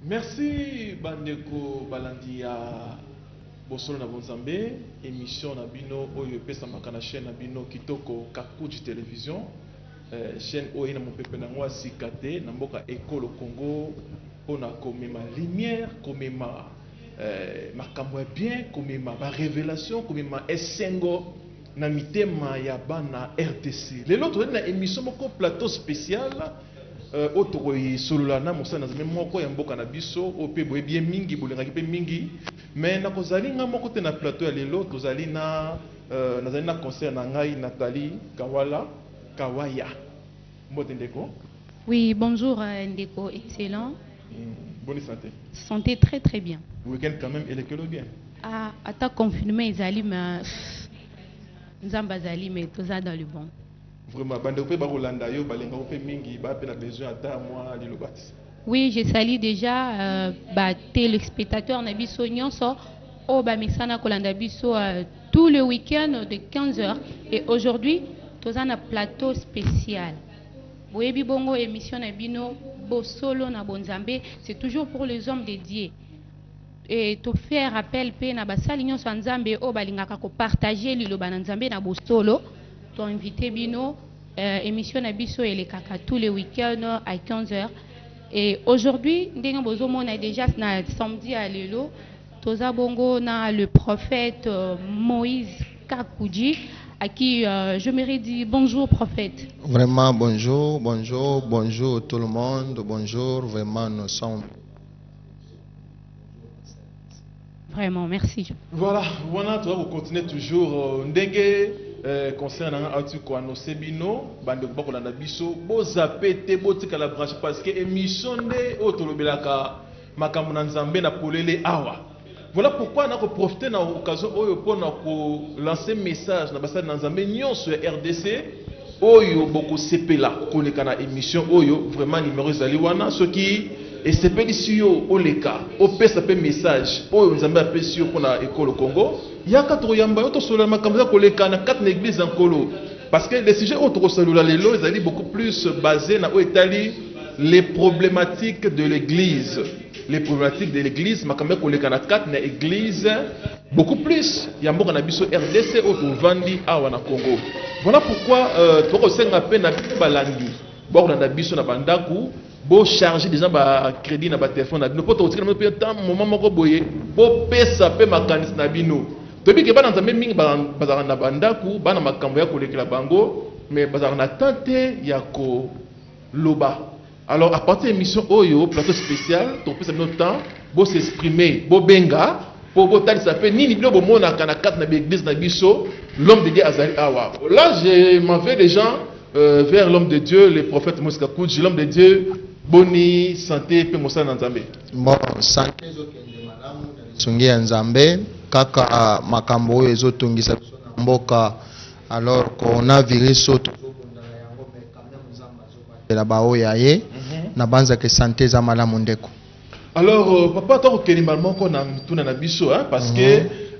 Merci bandeko balandi ya Bosolo na Bonzambe, emission na bino oyo epesamaka na chaîne na bino kitoko Kakuji Television, chaîne oyo eye na mopepe na yango ya sika te na mboka ekolo Congo pona komema lumière, komema makambo ya bien, komema ba revelation, komema esengo na mitema ya bana rdc. Lelo tozali na emission moko plateau special oyo tokosolola na mosali na Nzambe moko ya mboka na biso oyo pe boyebi ye mingi, bolingaki pe mingi. Mais nakozali nga moko te na plateau ya lelo, tozali na nazali na conseillère na ngai Nathalie Kawala Kawaya. Mbote ndeko. Oui, bonjour ndeko excellent. Boni santé? Santé très très bien. Week-end quand même elekelo bien. Ah, ata confinement ezali mais Nzambe azali mais toza dans le bon. Vraiment bandeko pe bakolanda yo balingako pe mingi ba pe na besoin ata mwa liloba ti. Oui, je salue déjà ba téléspectateurs na biso nyonso oyo ba mesana kolanda biso tout le week-end de 15h et aujourd'hui toza na plateau spécial. Boyebi bongo émission na bino Bosolo na Bonzambe, c'est toujours pour les hommes de Dieu. Et to faire appel pe na basali nyonso ya Nzambe oyo balingaka ko partager liloba na Nzambe na bosolo. To inviter bino émission na biso elekaka tous les week-ends à 15h. Et aujourd'hui ndenge bozomona déjà na samedi ya lelo toza bongo na le prophète Moïse Kakudji à qui je me redis bonjour prophète. Vraiment bonjour, bonjour, bonjour tout le monde, bonjour, vraiment nous sommes Vraiment, merci. Voilà, wana toza ko continuer toujours ndenge concert na nga auti ko annoncer bino bandeko bakolanda biso bozape te botikala branche parce que émission nde oyo tolobelaka makambo na Nzambe na polele awa. Voilà pourquoi nako profiter na occasion oyo pona ko lancer message na basali na Nzambe nyonso ya RDC oyo bokosepela koleka na émission oyo. Vraiment numéro ezali wana, soki esepelisi yo oleka opesa pe message oyo Nzambe apesi yo pona ekolo Congo, yaka tokoyamba yo tosolola makambo eza koleka na kati na église ya Nkolo, parce que le sujet oyo tokosolola lelo ezali beaucoup plus basé na oyo etali les problématiques de l'église. Les problématiques de l'église, makambo ya koleka na kati na église beaucoup plus ya mboka na biso RDC oyo tovandi awa na Congo. Voilà pourquoi tokosenga pe na bino balandi bakolanda biso na bandaku, bo charger déjà ba crédit na ba téléphone na bino po tokotikala bino pe temps moment moko boye bopesa pe makanisi na bino. Toyebi ke bana Nzambe mingi bazalaka na bandaku, bana makambo ya kolekela bango, mais bazalaka na temps te ya koloba. Alors à partir de l'émission oyo plateau spécial topesa bino temps bo s'exprimer, bobenga po botalisa pe nini bino bomonaka na kati na ba église na biso. L'homme de Dieu azali awa. Là je m'en vais déjà vers l'homme de Dieu, le prophète Moïse Kakudji. L'homme de Dieu, boni santé pe mosala na Nzambe. Bon, santé ezokende malamu na lisungi ya Nzambe, kaka makambo oyo ezotungisa biso na mboka, alors coronavirus oyo tozobunda na yango, mais quand même Nzambe azobatela ba oyo ya ye. Na banza ke santé eza malamu ndeko. Alors papa, tokokende mbala moko na mituna na biso, hein, parce que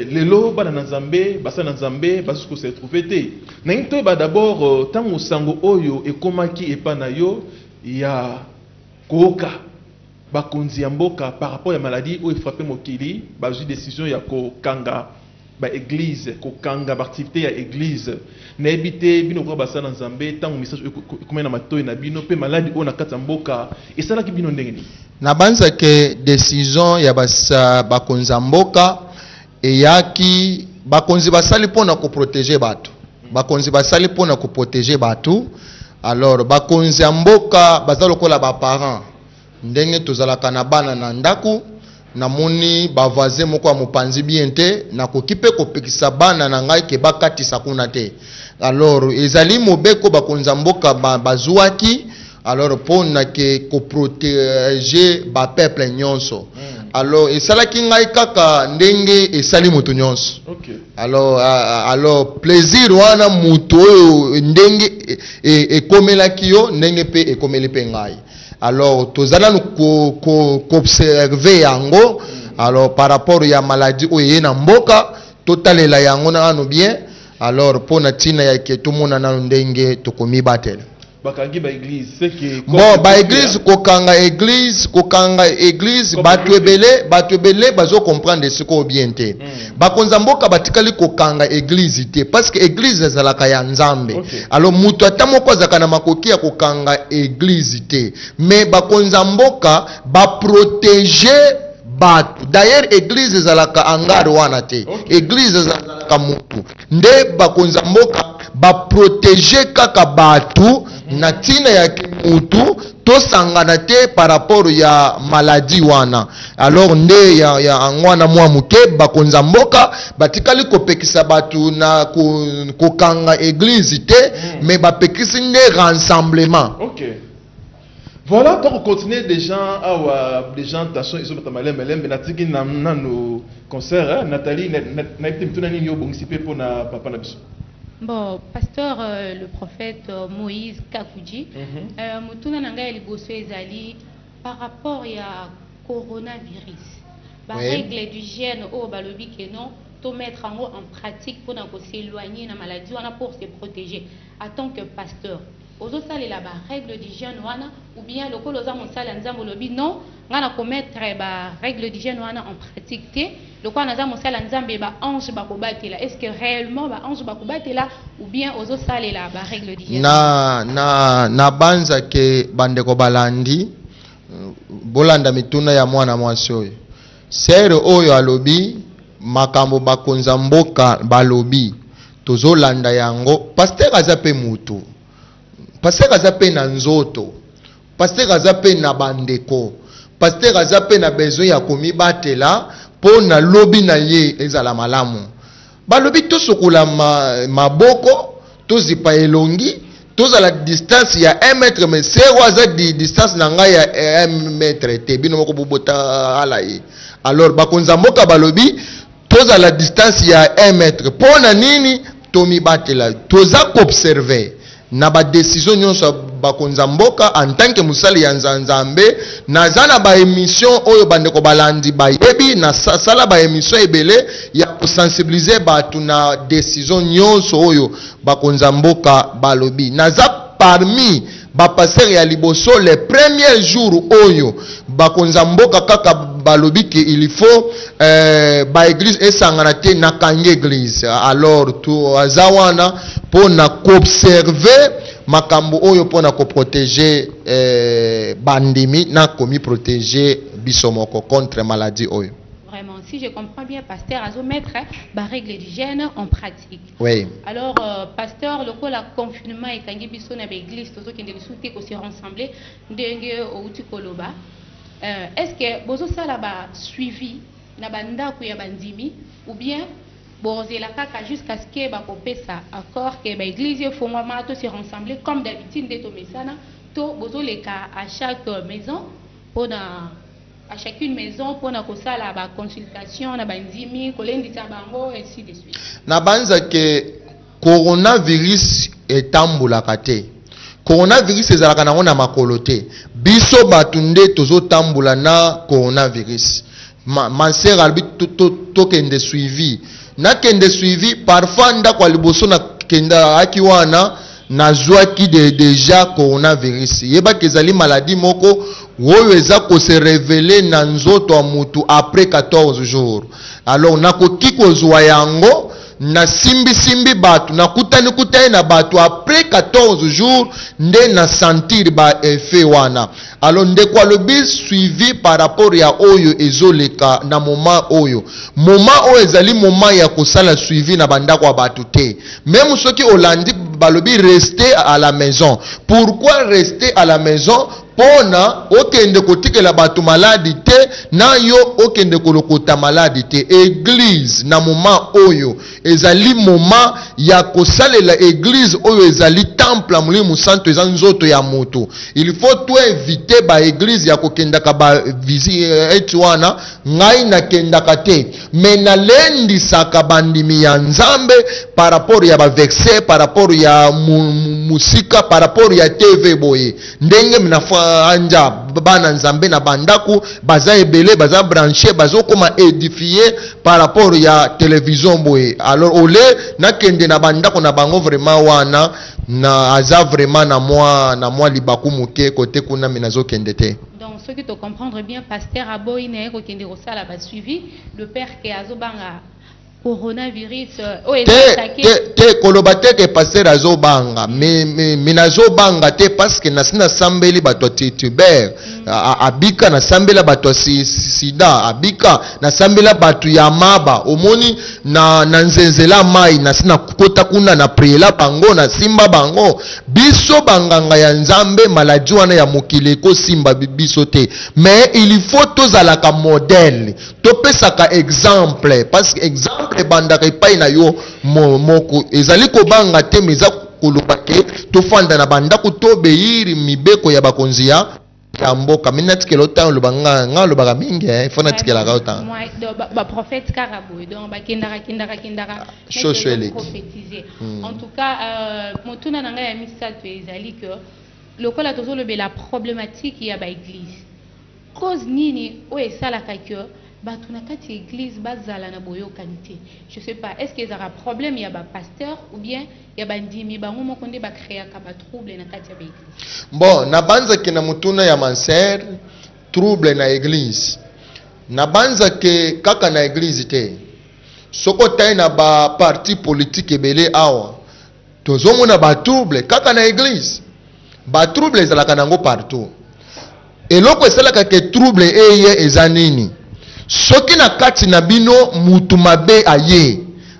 lelo bana na Nzambe, basali na Nzambe bazoki ko se retrouver te. Nalingi toyeba d'abord ntango sango oyo ekomaki epa na yo ya kooka bakonzi ya mboka par rapport ya maladie oyo efrappe mokili, bazwi décision ya kokanga ba église, kokanga ba activité ya église. Nayebi te bino koka basala na Nzambe ntango message oyo ekomaki na matoyi na bino pe maladie oyo na kati ya mboka esalaki bino ndenge nini? Nabanza ke décision ya bakonzi ya mboka eyaki, bakonzi basali mpona koprotéger bato, bakonzi basali mpona koprotéger bato. Alors bakonzi ya mboka baza lokola ba parents, ndenge tozalaka na bana na ndako, namoni ba voisin moko ya mopanzi bien te, nakoki pe kopekisa bana na ngai ke bakatisa kuna te. Alors ezali mobeko bakonzi ya mboka bazwaki, alors mpona ke koprotéger ba peuple nyonso. Alors esalaki ngai kaka ndenge esali moto nyonso. Alors, alors plaisir wana moto oyo ndenge ekomelaki yo, ndenge pe ekomeli pe ngai. Alors toza nanu koobserve yango. Alors par rapport ya maladie oyo eye na mboka, totalela yango nanu bien. Alors mpo na ntina ya ke tomona nanu ndenge tokomibatela. Bakangi ba église, c'est que bon, ba église, kokanga église, kokanga église, bato ebele, bato ebele bazocomprendre sikoyo bien te. Bakonzi ya mboka batikali kokanga église te, parce que église ezalaka ya Nzambe. Alors moto ata moko azalaka na makoki ya kokanga église te, mais bakonzi ya mboka baprotéger bato. D'ailleurs église ezalaka hangar wana te. Église ezalaka motu. Nde bakonzi ya mboka baprotéger kaka bato na ntina ya mutu tosangana te par rapport ya maladie wana. Alors nde ya yango wana mwa moke bakonzi ya mboka batikali kopekisa bato na kokanga église te, mais bapekisi nde rassemblement. Ok. Voilà, donc on continue déjà awa déjà tension ezobata malembe lembe. Natiki na nano concert, hein, Nathalie, nayebi te mituna nini obongisi mpe mpona papa na biso. Bon, pasteur, le prophète Moïse Kakudji, motuna na ngai ya liboso ezali par rapport ya coronavirus. Ba règle d'hygiène oyo balobi ke non, to mettre yango en pratique mpona kos'éloigner na maladie wana pour se protéger. En tant que pasteur, ozosalela ba règle d'hygiène wana, ou bien lokola oza mosali ya Nzambe, olobi non, ngai na komettre ba règle d'hygiène wana en pratique te, lokola naza mosali ya Nzambe, ba ange bakobatela? Est ce que réellement ba ange bakobatela, ou bien ozosalela ba règle d'hygiène? Na banza ke bandeko balandi, bolanda mituna ya mwana mwasi oyo, sere oyo alobi makambo bakonza mboka balobi, tozolanda yango. Pasteur aza mpe mutu, pasteur aza mpe na nzoto, pasteur aza mpe na bandeko, pasteur aza mpe na besoin ya komibatela mpo na lobi na ye ezala malamu. Balobi tosokola maboko, tozipa elongi, tozala distance ya 1 mètre, mais sero aza distance na ngai ya 1 mètre te. Bino moko bobota ala ye. Alors bakonzi ya mboka balobi tozala distance ya 1 mètre mpo na nini? Tomibatela. Toza koobserver na badécision nyonso ya bakonzi ya mboka. En tant que mosali ya Nzambe, naza na baémission oyo bandeko balandi bayebi, nasala baémission ebele ya kosensibiliser bato na décision nyonso oyo bakonzi ya mboka balobi. Naza parmi bapasteur ya liboso, le premier jour oyo bakonzi ya mboka kaka balobi ke il faut baéglise esangana te, nakangi église. Alors to aza wana mpo na koobserver makambo oyo mpo na koprotéger bandimi na komiprotéger biso moko contre maladie oyo. Vraiment, si je comprends bien, pasteur azo mettre ba règle d'hygiène en pratique. Oui. Alors, pasteur, lokola confinement ekangi biso na baéglise, tozokende lisusu te kose rassembler ndenge outi koloba. Est ce que bozosala ba suivi na bandako ya bandimi, ou bien bozela kaka jusqu'à ce que bakopesa accord ke baéglise efongwama, to se rassembler comme d'habitude nde tomesana, to bozoleka à chaque maison, mpona à chacune maison mpona kosala baconsultation na bandimi, kolendisa bango, ainsi de suite? Nabanza ke coronavirus etambolaka te. Coronavirus ezalaka nango na makolo te. Biso bato nde tozotambola na coronavirus. Manser alobi tokende suivi, nakende suivi. Parfois ndako ya liboso nakendaki wana, nazwaki déjà coronavirus. Yebaki ezali maladie moko oyo eza kose révéler na nzoto ya mutu après 14 jours. Alors nakoki kozwa yango, nasimbisimbi bato, nakutani kutani na bato, après 14 jours nde na sentir baeffet wana. Alors ndeko alobi suivi par rapport ya oyo ezoleka na moment oyo. Moment oyo ezali moment ya kosala suivi na bandako ya bato te. Même soki olandi, balobi rester à la maison. Pourquoi rester à la maison? Mpona okende kotikela bato maladie te, na yo okende kolokota maladie te. Église na moment oyo ezali moment ya kosalela église oyo ezali temple ya Molimo Santo, eza nzoto ya moto. Il faut to éviter baéglise ya kokendaka bavisite wana. Ngai nakendaka te, mais nalendisaka bandimi ya Nzambe par rapport ya baverset, par rapport ya musika, par rapport ya TV boye ndenge. anja bana Nzambe na bandako baza ebele, baza branché, bazokoma édifié par rapport ya télévision boye. Alors ole nakende na bandako na bango, vraiment wana na aza vraiment na mwa libaku moke kote kuna, me nazokende te. Donc soki tocomprendre bien, pasteur aboyi na ye kokende kosala basuivi de peur ke azobanga coronavirus oyo te. Ezatake. Te te, koloba te ke pasteur azobanga, me nazobanga te, parce que nasi nasambeli bato ya tuber abika, nasambela bato ya sida abika, nasambela bato ya maba, omoni na nzenzela mai, nasi nakota kuna, na priela bango, nasimba bango. Biso banganga ya Nzambe, maladi wana ya mokili ekosimba biso te. Mais il faut tozalaka modèle, topesaka exemple, parce que exemple ebandaka epai na yo moko. Ezali kobanga te, mais eza koloba ke tofanda na bandako, tobeyiri mibeko ya bakonzi ya mboka. Mi natikela otango oloba, nga alobaka mingi, eh, faut natikelaka otango. Baprophète kaka boye, donc bakendaka kendaka kendaka. Shosho eleki. Prophétiser. En tout cas, motuna na ngai ya misato ezali ke lokola tozolobela problématique ya baéglise, cause nini oyo esalaka ke bato na kati ya église bazala na boyokani te? Je sais pas, est ce que ezalaka problème ya bapasteur ou bien ya bandimi bango moko nde bacréaka batrouble na kati ya baéglise? Bon, nabanzaki na motuna ya ma sœur, trouble na église, nabanzaki kaka na église te. Soki otai na baparti politique ebele awa, tozomona batrouble. Kaka na église, batrouble ezalaka nango partout. Eloko esalaka ke trouble eye eza nini? Soki na kati na bino mutu mabe aye,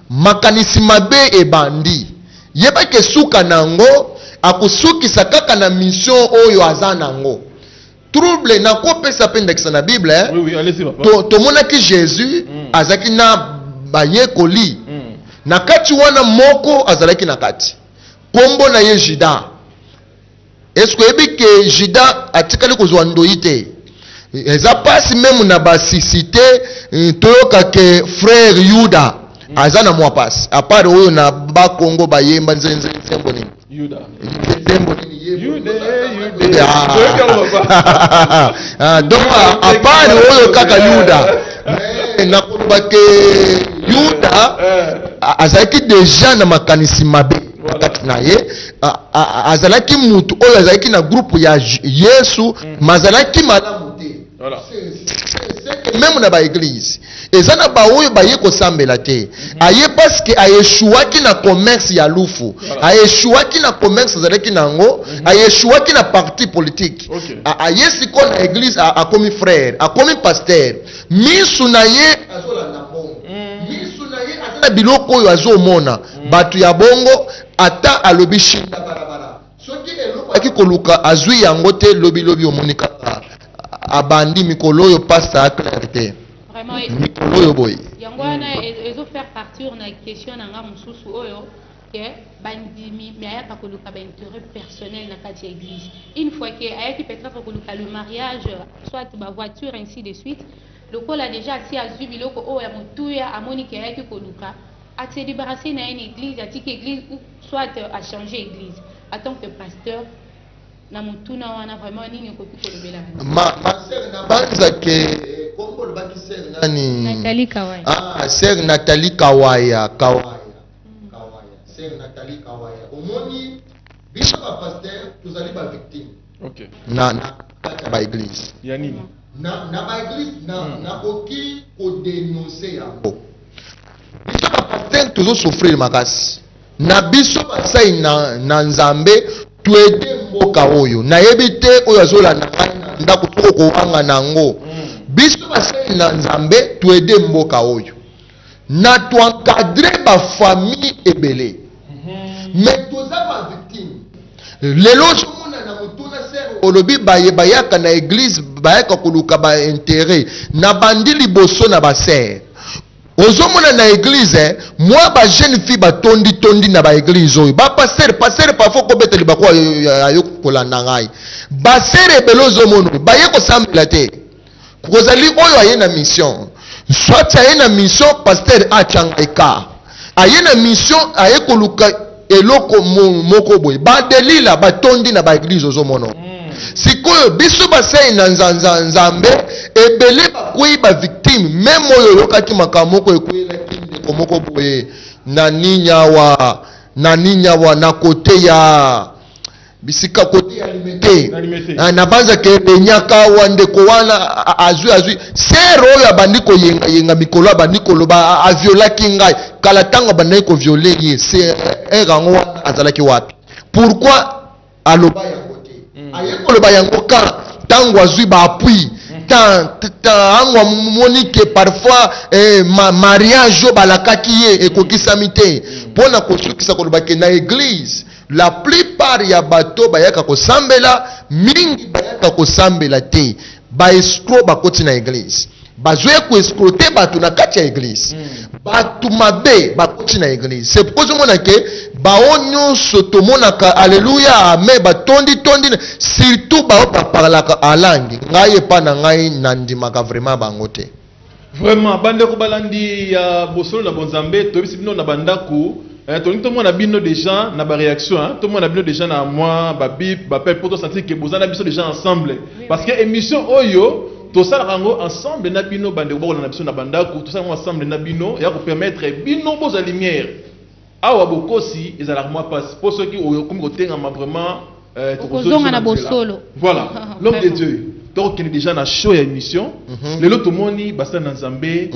makanisi mabe ebandi, yebaki suka nango akosukisa kaka na mission oyo aza nango. Trouble, nakopesa mpe ndakisa na Bible, eh? Oui, oui, allez-y, papa. Tomonaki Jésus azalaki na bayekoli. Na kati wana moko azalaki na kati, nkombo na ye Juda. Eske oyebi ke Juda atikali kozwa ndoi te? Eza mpasi même na basisi te. Toyoka ke frère Yuda aza na mwa pasi, à part oyo na Bakongo bayemba nzembo nini? Yuda. Nzembo nini? Yude, Yude. Ah. Toyoki yango, papa. Ah, donc à part oyo kaka Yuda, mais nakoloba ke Yuda azalaki déjà na makanisi mabe na kati na ye. Azalaki mutu oyo azalaki na groupe ya Yesu, ma azalaki malamu te. C'est que même na baéglise eza na baoyo baye kosambela te, aye parce que aéchouaki na commerce ya lufu, aéchouaki na commerce azalaki na yango, aéchouaki na parti politique. Aye sikoyo na église, akomi frère, akomi pasteur, misu na ye azolanda mbongo, misu na ye aza na biloko oyo azomona. Bato ya bongo, ata alobi shinda balabala, soki eloko ayaki koluka azwi yango te, lobilobi omoni kaka abandi mikolo oyo pasta aclair te. Vraiment. Mikolo oyo boye. Yango wana ezofaire partir na question na nga mosusu oyo ke bandimi me ayaka koluka baintérêt personnel na kati ya église. Une fois ke ayaki peut-être koluka le mariage, soit bavoiture, ainsi de suite, lokola déjà asi azwi biloko oyo ya motuya, amoni ke ayaki koluka, ase débarrasse na ye na église, atiki église ou soit achange église. En tant que pasteur, na motuna wana vraiment nini okoki kolobela? Ma sœur, nabanza ke kombo olobaki, sœur nani? Nathalie Kawaya. Ah, sœur Nathalie Kawaya, Kawaya, Kawaya, sœur Nathalie Kawaya, omoni biso bapasteur tozali bavictime na kati ya baéglise. Ya nini? Na baéglise na nakoki kodénonce yango. Biso bapasteur tozosouffrir makasi na biso basai na Nzambe. Toaider mboka oyo, nayebi te oyo azolanda ngai na ndako soko kowanga na yango. Biso basali na Nzambe toaider mboka oyo na toencadre bafamille ebele, mais toza bavictime. Lelo ozomona na motuna, sœur, olobi baye bayaka na église bayaka koluka baintérêt. Na bandi liboso na basœur, ozomona na église, eh, mwa bajeune fille batondi-tondi na baéglise oyo. Bapasteur, pasteur parfois kobeta libako ayo kolanda ngai. Basœur ebele ozomona oyo baye kosambela te, kozali oyo aye na mission, soit aye na mission pasteur atya ngai ka, aye na mission, aye koluka eloko moko boye. Badelila batondi na baéglise ozomona. Sikoyo biso basali na Nzambe ebele bakwei ba victime. Meme oyo oyokaki makambo moko ekweyelaki ndeko moko boye na ninyawa na ninyawa na kote ya bisika kote ya Limete. Na Limete. Ah, nabanzaka ebenyaka awa ndeko wana azwi sere oyo abandi koyengayenga mikolo, abandi koloba aviolaki ngai kala. Ntango abandaki koviole ye, sere yango wana azalaki wapi? Pourquoi aloba yango te? Aye koloba yango ka ntango azwi baappui, ntango amoni ke parfois mariage oyo balakaki ye ekokisami te. Mpo na kosukisa, koloba ke na église, la plupart ya bato bayaka kosambela, mingi bayaka kosambela te. Baescrocs bakoti na église, bazoya koescroquer bato na kati ya église. Bato mabe bakoti na église. C'est pourquoi ozomona ke bao nyonso tomonaka alleluya, amen, batondi tondi, surtout bao baparlaka alangi. Ngai epa na ngai, nandimaka vraiment bango te. Vraiment, bandeko balandi ya Bosolo na Bonzambe, toyebisi bino na bandako, tolingi tomona bino déjà na baréaction, hein, tomona bino déjà na mwa babip bapel mpo tosentir ke boza na biso déjà ensemble, parce que émission oyo tosalaka yango ensemble na bino. Bandeko bakolanda biso na bandako, tosalaka yango ensemble na bino, ya kopermettre bino bozwa lumière. Awa bokosi ezalaka mwa mpasi, mpo soki okomi kotengama vraiment, Okozonga na bosolo. Voilà, l'homme de Dieu, tokokende déjà na show ya émission. Lelo tomoni basali na Nzambe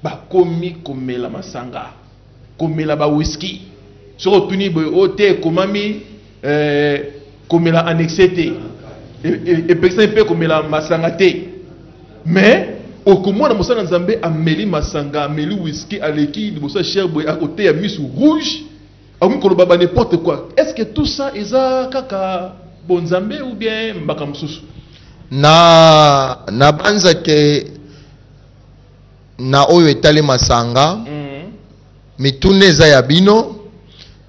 bakomi komela masanga, komela bawiski. Soki otuni boye, oyo te ekomami komela annexe te, epekisami mpe komela masanga te, mais okomona mosala na Nzambe ameli masanga, ameli whisky, aleki liboso ya chaire boye, akoteya misu rouge, akomi koloba ba n'importe quoi. Est ce que tout ça eza kaka bonzambe ou bien mbaka mosusu? Na nabanza ke na oyo etali masanga, mituna eza ya bino,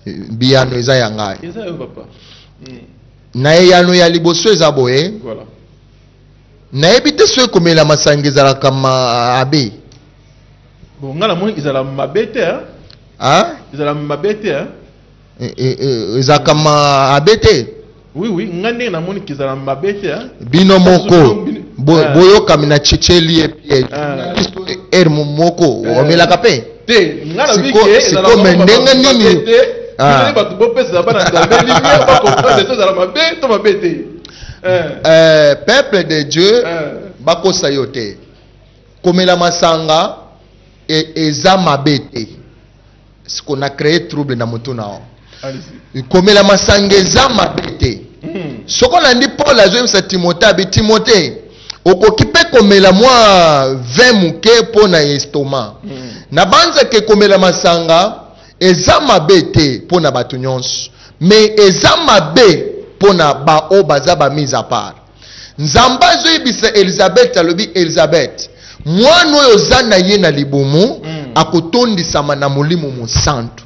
biyano eza ya ngai. Eza yo, papa. Na eyano ya liboso eza boye. Nayebi te soki komela masanga ezalaka mabe. Bon, ngai namoni ezala mabe te, hein? Hein? Ezala mabe te, hein? Ezalaka mabe te? Oui, ngai ndenge namoni ke ezala mabe te, hein? Bino moko Ah. boyokami na checheli ye piège. Ah. Ere moko omelaka mpe. Te, ngai nalobi ke ezala Siko, me vraiment ndenge mabe nini? te. Ah. Bino bato bopesela bana Nzambe lumière, bacomprendre to ezala mabe to mabe te. Peuple de Dieu, bakosa yo te. Komela masanga eza mabe te. Siko na créé trouble na motu na yo. Allez-y. Komela masanga eza mabe te. Soko olandi Paul azoyebisa Timote, abi: "Timote, okoki mpe komela mwa vin moke mpo na estomac." Nabanzaka komela masanga eza mabe te mpo na bato nyonso, mais eza mabe mpo na baoyo baza bamise à part. Nzambe azoyebisa Elizabeth, alobi: "Elizabeth, mwana oyo oza na ye na libumu akotondisama na Molimo Mosantu.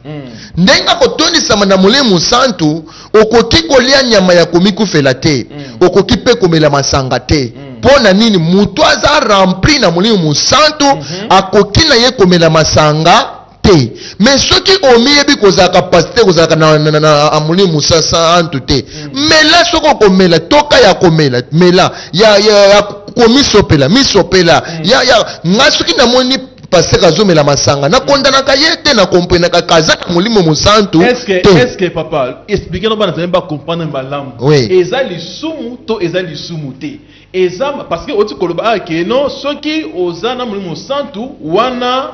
Ndenge akotondisama na Molimo Mosantu, okoki kolia nyama ya komikufela te, okoki mpe komela masanga te." Mpo na nini? Moto aza rempli na Molimo Mosantu akoki na ye komela masanga te. Mais soki omiyebi kozalaka pasteur, kozalaka na Molimo Mosantu te, mela. Soki okomela toka ya komela, mela ya komisopela, misopela. Ya nga, soki namoni pasteur azomela masanga, nakondanaka ye te, nakomprenaka kaza na Molimo Mosantu Est-ce que te. Est-ce que, papa, expliquer no bana Nzambe bacomprendre malamu. Eza lisumu to eza lisumu te? Eza parce que oti koloba ke non, soki oza na Molimo Mosantu wana,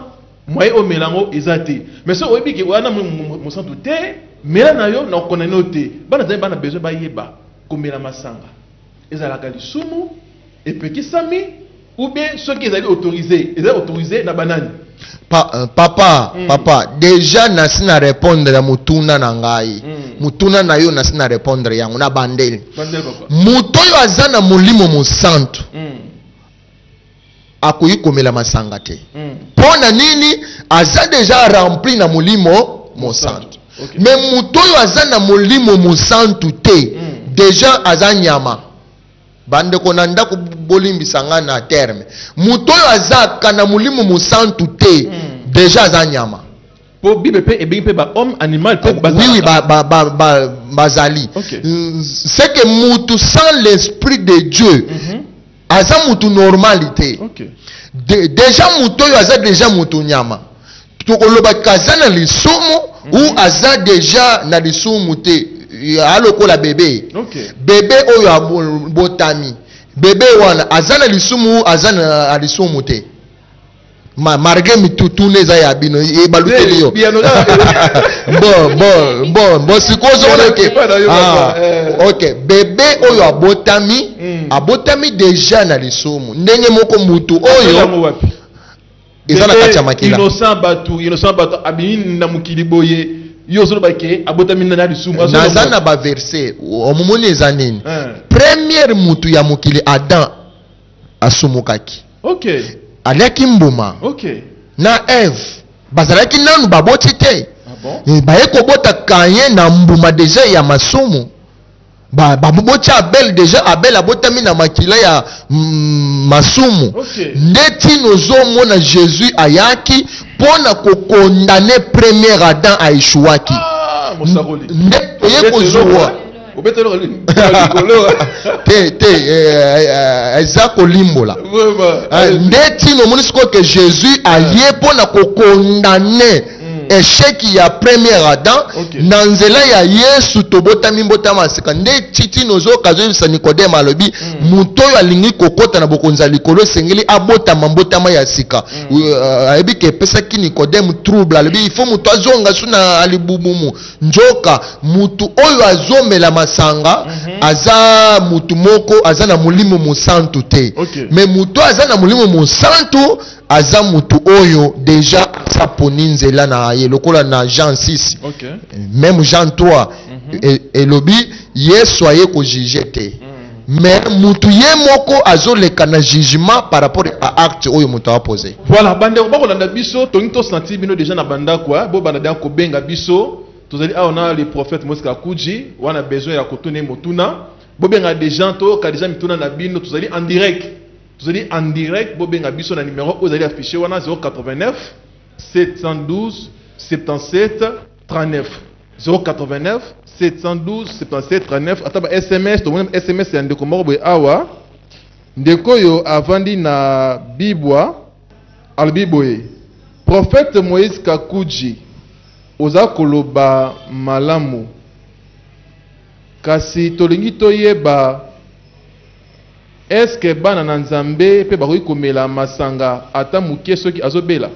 moye omela yango eza te. Mais soki oyebi ke wana Molimo Mosantu te, mela na yo, na kokondane yo te. Bana Nzambe bana besoin bayeba: komela masanga ezalaka lisumu, epekisami, ou bien soki ezali autorisé, ezali autorisé na banani? Papa, papa, déjà nasi na répondre ya motuna na ngai. Motuna na yo, nasi na répondre yango na bandeli. Bandeli, papa. Moto oyo aza na Molimo Mosantu akoki komela masanga te. Mpo na nini? Aza déjà rempli na Molimo Mosantu. Mais moto oyo aza na Molimo Mosantu te, déjà aza nyama. Bandeko na ndako, bolimbisa nga na terme. Moto oyo azaka na Molimo Mosantu te, déjà aza nyama. Po Bible pe ebengi pe ba homme animal pe Ah, oui, oui, bazali. C'est que mutu sans l'esprit de Dieu, aza mutu normal te. Déjà mutu oyo aza déjà mutu nyama. Tokolobaka aza na lisumu ou aza déjà na lisumu te. Alokola bébé. Bébé oyo abotami. Bébé wana aza na lisumu ou aza na lisumu te. Malgré mitutuna eza ya bino ebalukeli yo. Bon, sikoyo ozomona ke ok, bébé oyo abotami, abotami déjà na lisumu. Ndenge moko mutu oyo eza na kati ya makila. Innocent bato, innocent bato abimi na mokili boye, yo ozoloba ke abotami na lisumu. Naza na baverset. Omomoni eza nini? Première mutu ya mokili, Adam, asumukaki. Aliaki mbuma. Na Eve bazalaki nanu baboti te. Ah bon? Baye kobota Kayen na mbuma déjà ya masumu. Baboti Abel, déjà Abel abotami na makila ya masumu. Nde ntina ozomona Jésus ayaki mpona kocondamner premier Adam aéchouaki. Ah, mosakoli. Nde toye kozwa obetelo likolo. Te te, eza kolimbola. Vraiment. Nde ntina omoni sikoyo ke Jésus aye mpona kocondamner échec ya premier Adam. Na nzela ya Yesu tobotami mbotama ya sika. Nde ntina ozoyoka azoyebisa Nikodeme, alobi moto oyo alingi kokɔta na bokonzi ya likolo esengeli abotama mbotama ya sika. Ayebi ke epesaki Nikodeme trouble. Alobi il faut moto azonga su na libumu. Nzoka mutu oyo azomela masanga aza mutu moko aza na molimo mosantu te. Mais mutu oyo aza na molimo mosantu aza mutu oyo déjà aza poni nzela na ye, lokola na Jean 6, même Jean 3, elobi Yesu aye kojuger te, mais mutu ye moko azoleka na jugement par rapport à acte oyo moto apose. Voilà, bandeko bakolanda biso, tolingi tosentir bino déjà na bandako, bobanda deja kobenga biso. Tozali awa na le prophète Moïse Kakuji wana, besoin ya kotuna ye motuna. Bobenga déjà, toyoka déjà mituna na bino. Tozali en direct, tozali en direct. Bobenga biso na numéro oyo ezali affiché wana, 089 712 77 39, 089 712 77 39. Ata ba SMS, tomoni SMS ya ndeko moko boye awa. Ndeko oyo avandi na Bibwa, alobi boye: "Prophète Moïse Kakuji, oza koloba malamu, kasi tolingi toyeba, eske bana na Nzambe mpe bakoki komela masanga ata moke soki azobela?"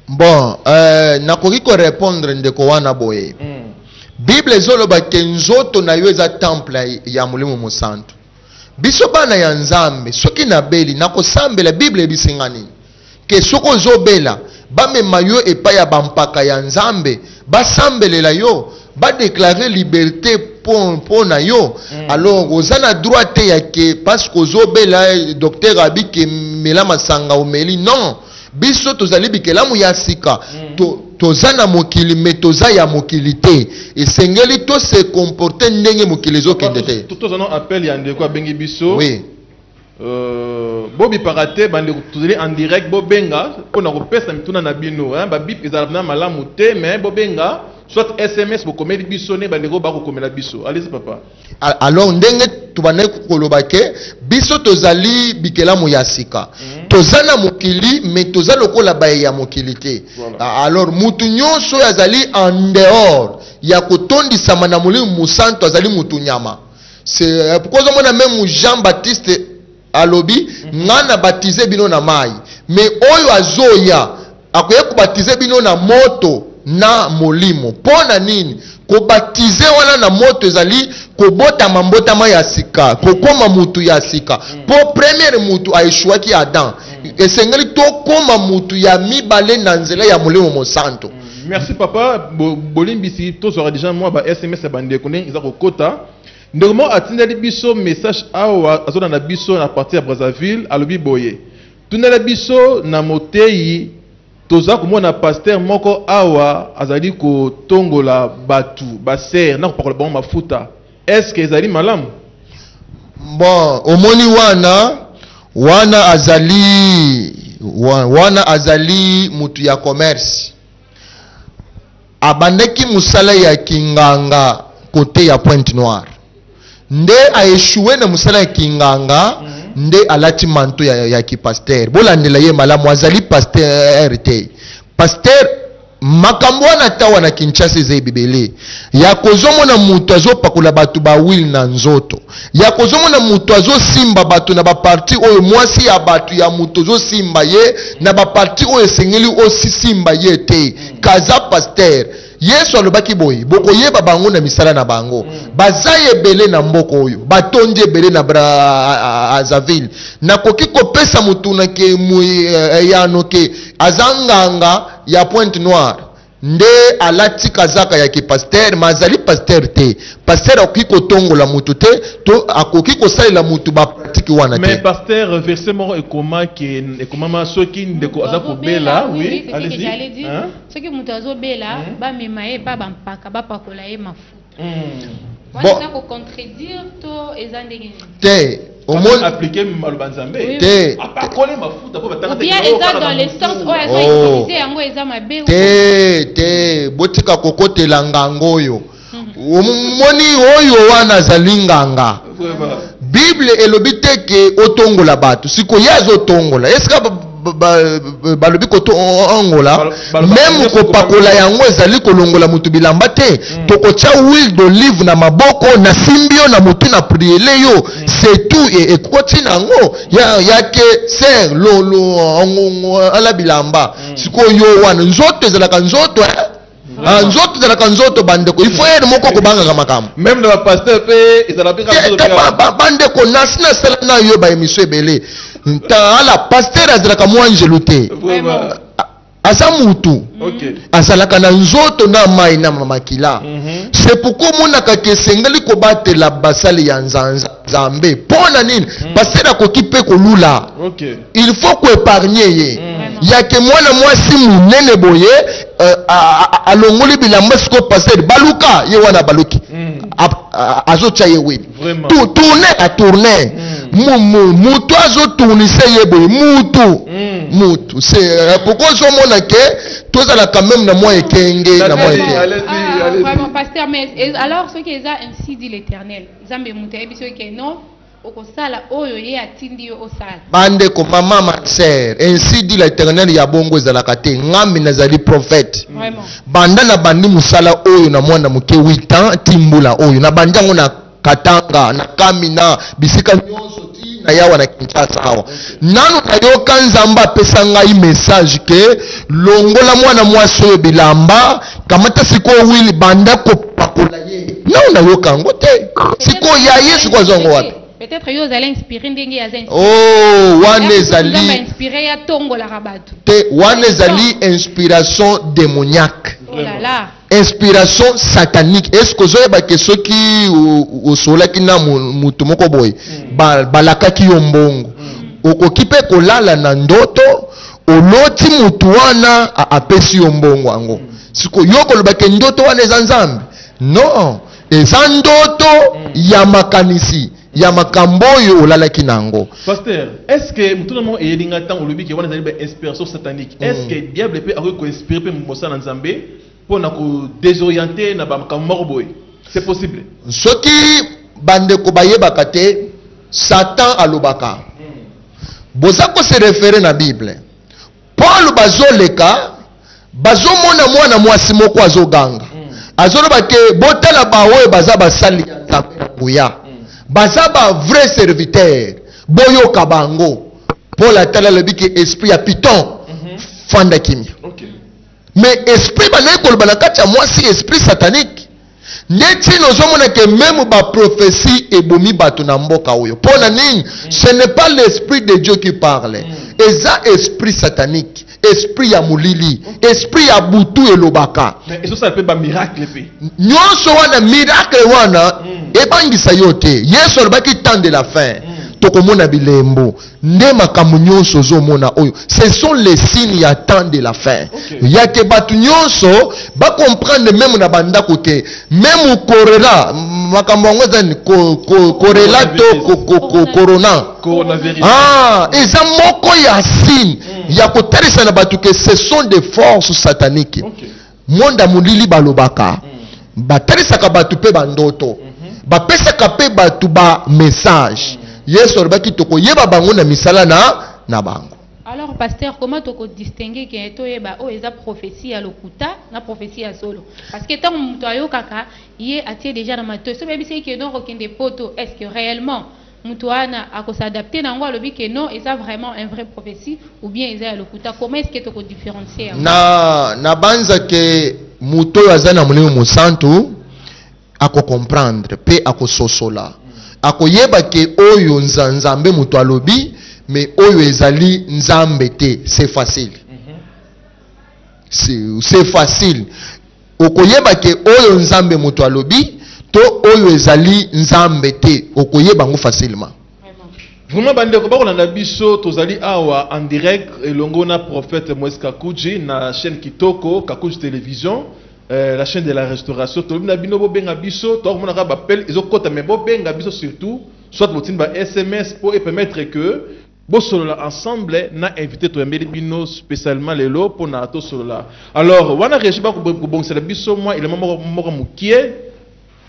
Bon, nakoki korépondre ndeko wana boye. Bible ezoloba ke nzoto na yo eza temple ya Molimo Mosantu. Biso bana ya Nzambe, soki nabeli, nakosambela. Bible ebisinga nini? Ke soki ozobela, bamema yo epai ya bampaka ya Nzambe, basambelela yo, badéclarer liberté mpo na yo. Alors oza na droit te ya ke parce que ozobela, docteur abi ke mela masanga, omeli. Non, biso tozali bikelamu ya sika. Toza na mokili, mais toza ya mokili te. Esengeli tose comporter ndenge mokili ezokende te. Toza na appel ya ndeko abengi biso. Oui. Bobipaka te, bandeko, tozali en direct. Bobenga mpona kopesa mituna na bino. Babip ezala na malamu te, mais bobenga, soit SMS bokomeli biso, ne bandeko bakokomela biso. Allez, papa. Alors ndenge tobandaki koloba ke biso tozali bikelamu ya sika. Toza na mokili, mais toza lokola baye ya mokili te. Alors mutu nyonso oyo azali en dehors ya kotondisama na Molimo Mosantu azali mutu nyama. C'est pourquoi ozomona même Jean Baptiste alobi: "Nga na baptiser bino na mai, mais oyo azoya akoya kobaptiser bino na moto na Molimo." Mpo na nini kobaptiser wana na moto? Ezali kobotama mbotama ya sika, kokóma mutu ya sika. Mpo première mutu aéchouaki, Adam. Esengeli tokóma mutu ya mibale na nzela ya Molimo Mosantu. Merci papa. Bolimbisi, tozwaka déjà mwa ba SMS ya bandeko ndenge eza kokota. Ndeko moko atindeli biso message awa, azolanda biso na partir ya Brazzaville. Alobi boye: "Tundela biso na motei, toza komona pasteur moko awa azali kotongola bato basere na kopakola bango mafuta. Est-ce ezali malamu?" Bon, omoni wana azali wana azali mutu ya commerce. Abandaki mosala ya kinganga kote ya Pointe Noire, nde a echoue na mosala ya kinganga, nde alati manteau ya ki pasteur. Bolandela ye malamu, azali pasteur te. Pasteur makambo wana ata wana Kinshasa eza ebele ya kozomona moto azopakola bato ba huile na nzoto, ya kozomona moto azosimba bato na baparti oyo mwasi ya bato ya moto ozosimba ye na baparti oyo esengeli osisimba ye te. Kaza pasteur. Yesu alobaki boye, bokoyeba bango na misala na bango. Baza ebele na mboka oyo, batondi ebele na Brazzaville. Nakoki kopesa motu na ke eyano ke aza nganga ya Pointe Noire, nde alati kazaka ya ki pasteur, ma azali pasteur te. Pasteur akoki kotongola motu te, to akoki kosalela motu ba pratique wana te. Mais pasteur, verset moko ekoma ke ekomama soki ndeko aza kobela, oui, c'est ce que allez-y. j'allais dire. Hein? Soki moto azobela, bamema ye epa bampaka, bapakola ye mafuta. Wana Bon. eza kocontredire to eza ndenge nini? Te, omoni appliquer maloba Nzambe. Oui. Te. Apakoli mafuta po batanga Ou bien te eza kaka dans na le motu. sens oyo azo Oh. utiliser yango eza mabe ou Te, te, botika kokotela nganga oyo. Omoni oyo wana azali nganga. Vraiment. Bible elobi te ke otongola bato. Sikoyo ye azotongola. Esika balobi kotongola, Baloba meme nyonso kopakola yango ezali kolongola motu bilamba te. Tokotya huile d'olive na maboko, na simbi yo na motu, na priele yo, c'est tout. Ekoti na yango ya ke ser lo, lo, ngo, ala bilamba. Sikoyo yo wana nzoto ezalaka nzoto, eh? Ah, nzoto ezalaka nzoto bandeko, il faut yere moko kobangaka makambo. Même na bapasteur mpe ezala mpe kaka Te- nzoto te- mpe kaka. bandeko, nasi nasala na yo ba émission ebele. Ntala pasteur azalaka mwa angelu te. Vraiment. Aza mutu. Ok. Azalaka na nzoto na mai na makila. C'est pourquoi omonaka ke esengeli kobatela basali ya Nzambe. Mpo na nini? Pasteur akoki mpe kolula. Ok. Il faut koépargner ye. Yake mwana mwasi monene boye, alongoli bilamba, sikoyo pasteur baluka ye wana baluki. Azotia ye wili. Vraiment. Tourne a tourne. Mutu azotournise ye boye, mutu. Mutu. C'est pourquoi ozomona ke tozala quand même na mwa ekenge, na mwa Allez-y, ekenge. allez-y, Ah, allez-y. vraiment, pasteur, mais et alors ce qui est ainsi dit l'Éternel, Nzambe mutu ayebi soki ke non, okosala oyo ye atindi yo osala. Bandeko, mama, ma sœur, ainsi dit l'Éternel ya bongo ezalaka te. Ngambi nazali prophète. Vraiment. Banda na bandi mosala oyo na mwana moke 8 ans timbula oyo na bandi yango na Katanga, na Kamina, bisika nyonso ti na yawa na Kinshasa awa. Nanu nayoka Nzambe apesa ngai message ke longola mwana mwasi oyo bilamba, kamata sikoyo wili banda kopakola ye. Nanu nayoka yango te. Sikoyo ya ye sikoyo azwa yango wapi? Peut-être yo ozali inspiré ndenge ye aza inspiré. Oh, wana Nzambe ezali inspiré ya tongolaka bato. te, wana ezali inspiration démoniaque. Oh là là. Inspiration satanique. Est-ce que ozoyeba ke soki osolaki na motu moko boye, balakaki yo mbongo, okoki mpe kolala na ndoto oloti motu wana apesi yo mbongo yango. Siko yo koloba ke ndoto wana eza Nzambe? Non, eza ndoto ya makanisi ya makambo oyo olalaki na yango. Pasteur, est-ce que mutu na moko eyelinga ntango olobi ke wana ezali ba inspiration satanique? Est-ce que diable mpe akoki koinspire mpe mosala na Nzambe mpona kodésorienter na bamakambo moko boye? C'est possible? Soki bandeko bayebaka te, Satan alobaka. Boza ko se référer na Bible. Paul bazoleka, bazomona mwana mwasi moko azoganga. Azoloba ke botala ba oyo baza basali ya Nzambe na nguya. Baza ba vrai serviteur. Boyoka bango. Paul atala alobi ke esprit ya Python, fanda kimia. Mais esprit banayi koloba na kati ya mwasi, esprit satanique. Nde ntina ozomona ke même ba prophétie ebomi bato na mboka oyo. Mpo na nini? Ce n'est pas l'esprit de Dieu qui parle. Eza esprit satanique, esprit ya molili, esprit ya butu elobaka. Mais ezosala mpe ba miracle mpe. Nyonso wana miracle wana ebangisa yo te. Yesu alobaki temps de la fin. Tokomona bilembo. Nde makambo nyonso ozomona oyo, ce sont les signes ya temps de la fin. Ya ke bato nyonso ba comprendre même na bandako te. Même corona, makambo yango eza nini? Corona to corona. Coronavirus. Ah, eza moko ya signe ya kotalisa na bato ke ce sont des forces sataniques. Monde ya molili balobaka, batalisaka bato mpe bandoto, bapesaka mpe bato ba message. Yesu alobaki tokoyeba bango na misala na bango. Alors pasteur, comment toko distinguer que toyeba oyo eza prophétie ya lokuta na prophétie ya solo? Parce que ntango moto ayokaka, ye atie déjà na matoi, so bayebisi ke donc okende poto, est ce que réellement moto wana akos'adapter na yango, alobi ke non, eza vraiment un vrai prophétie ou bien eza ya lokuta? Comment est ce que toko différencier yango? Na banza ke moto oyo aza na Molimo Mosantu akocomprendre mpe akososola, akoyeba ke oyo Nzambe moto alobi, mais oyo ezali Nzambe te. C'est facile, c'est facile. Okoyeba ke oyo Nzambe moto alobi to oyo ezali Nzambe te, okoyeba yango facilement. Vraiment. Vraiment, bandeko bakolanda biso, tozali awa en direct elongo na prophète Moïse Kakuji na chaîne kitoko Kakuji Télévision, la chaîne de la restauration. Tolobi na bino, bobenga biso. Tokomonaka baappel ezokota, mais bobenga biso surtout, soit botindi ba SMS po epermettre que bosolola ensemble na invité toyambeli bino spécialement lelo mpona tosolola. Alors wana régi bakobongisela biso mwa élément moko moko mokie,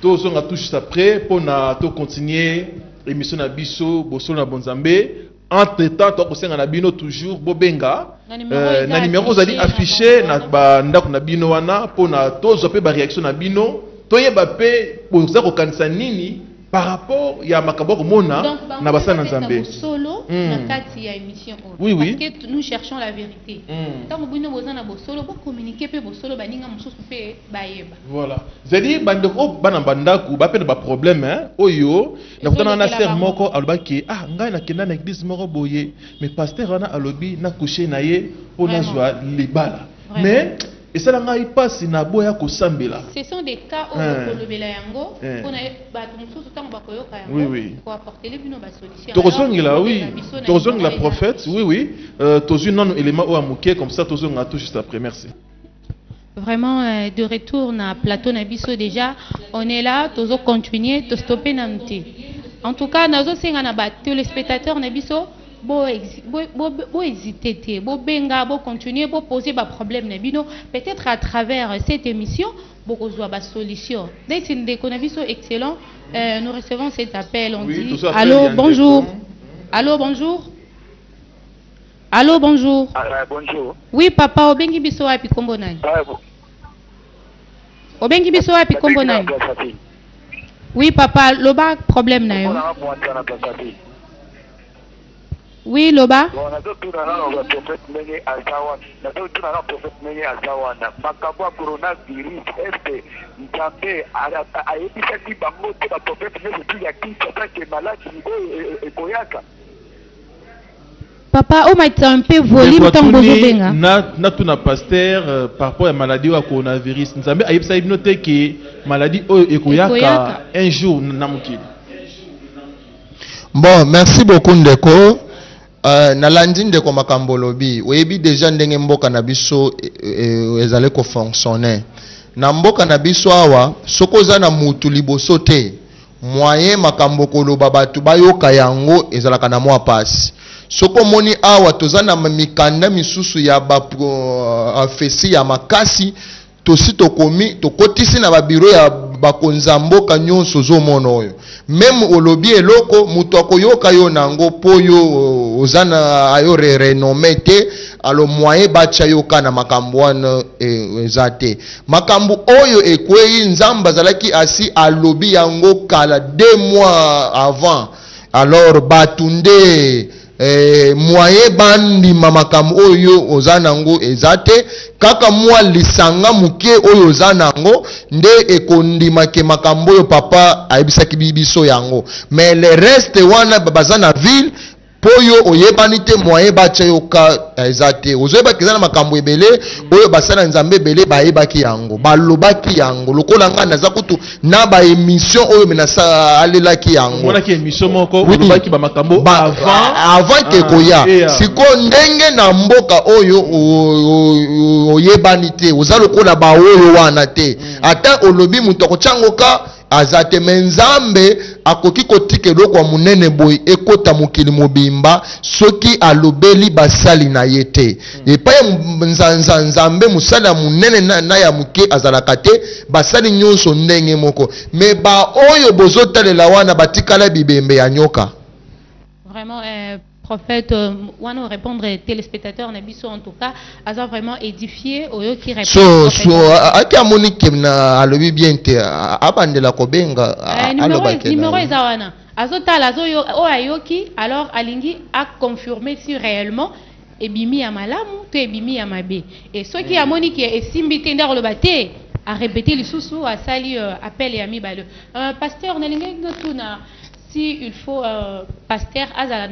tozonga tout juste après mpona tocontinue émission na biso Bosolo na Bonzambe. Entre temps, tokosenga na bino toujours bobenga na numéro eza na numéro ozali affiché affiché na na bandako na bino wana, mpona tozwa mpe baréaction na bino, toyeba mpe boza kokanisa nini par rapport ya makambo ya komona Donc, bango na basali na bapesa Nzambe. bosolo na kati ya émission oyo. Oui. Parce que nous cherchons la vérité. Ntango bino boza na bosolo, bocommuniquer mpe bosolo, baninga mosusu mpe bayeba. Voilà, c'est-à-dire bandeko oyo bana bandako bape na baproblème, hein, oyo nakutana na Ezolekela sœur bango. moko alobaki: ah, ngai nakenda na église moko boye, mais pasteur wana alobi nakushe na ye mpo Vraiment. nazwa libala. Vraiment. Mais esala ngai mpasi na boya kosambela. Ce sont des cas oyo kolobela yango mpona bato mosusu ntango bakoyoka yango koapporter bino basolution. Tokozongela, Alors, oui, bobenga biso na tokozongela numéro eza prophète, oui. Tozwi nano élément oyo ya moke, comme ça tozonga tout juste après. Merci. Vraiment, de retour na plateau na biso déjà, on est là, tozo continuer, to stopper nanu te. En tout cas, nazosenga na ba téléspectateurs na biso, bo hésiter te, bobenga, bocontinuer, boposer baproblème na bino. Peut-être à travers cette émission bokozwa basolution. Neti ndeko na biso excellent, nous recevons cet appel, on Oui, dit tozo appel allô, ya ndeko. Bonjour, allô, bonjour, allô, bonjour. Ah, bonjour. Oui papa, obengi biso wapi, kombo nani? Ah, bon. Obengi biso wapi, kombo nani? Brazzaville. Oui papa, loba problème na yo. Mpona mwanta na Brazzaville. Oui, loba. Bon, nazotuna nano baprophète ndenge aza wana, nazotuna nano prophète ndenge aza wana, makambo ya coronavirus, est-ce Nzambe ayebisaki bango te, baprophète nyonso tu ya Kinshasa, ke maladie oyo ekoyaka? Papa, omatisa mpe volume ntango bozobenga. Natuna pasteur, par rapport ya maladie oyo ya coronavirus, Nzambe ayebisaki bino te ke maladie oyo ekoyaka Ekoyaka. un jour na mokili? Bon, merci beaucoup ndeko. Nalandi ndeko makambo olobi. Oyebi déjà ndenge mboka na biso ezali kofonctionne. Na mboka na biso awa, soki oza na mutu liboso te, moyen makambo koloba bato bayoka yango ezalaka na mwa pasi. Soki omoni awa toza na mikanda misusu ya baprophétie ya makasi, tosi tokomi tokotisi na babiro ya bakonzi ya mboka nyonso. Ozomona oyo même olobi eloko, moto akoyoka yo nango mpo yo oza na ayo renommé te. Alors moyen batya yo ka na makambo wana eza te. Makambo oyo ekwei, Nzambe azalaki asi alobi yango kala, 2 mois avant. Alors bato nde moyen bandima makambo oyo oza nango eza te. Kaka mwa lisanga moke oyo oza nango nde ekondimake makambo oyo papa ayebisaki biso yango, mais le reste wana baza na ville, mpo yo oyebani te, moyen batya yo ka eza te. Ozoyebaki eza na makambo ebele oyo basala Nzambe ebele bayebaki yango, balobaki yango. Lokola ngai naza kutu na baémission oyo me nasalelaki yango. Omonaki émission moko, Oui. olobaki bamakambo avant. Avant ke Ah, koya. eya. Sikoyo ndenge na mboka oyo oyebani te, oza lokola baoyo wana te, ata olobi moto akotyango ka aza te. Me Nzambe Akoki kotika eloko ya monene boye ekota mokili mobimba soki alobeli basali na ye te. Epai ya Nzambe, mosali ya monene na ya moke azalaka te, basali nyonso ndenge moko. Me baoyo bozotalela wana batikala bibembe ya nyoka. Vraiment, prophète, wana répondre téléspectateur na biso, en tout cas aza vraiment édifié oyo qui répond. So aki amoni ke na alobi bien te, abandela kobenga. Numéro, numéro eza wana, azotala, azoyo oyo ayoki, alors alingi aconfirmer si réellement ebimi ya malamu to ebimi ya mabe. Et soki amoni ke esimbi te, nde akoloba te, arépété lisusu, asali appel ya mibale. Pasteur, nalingi natuna si il faut pasteur azala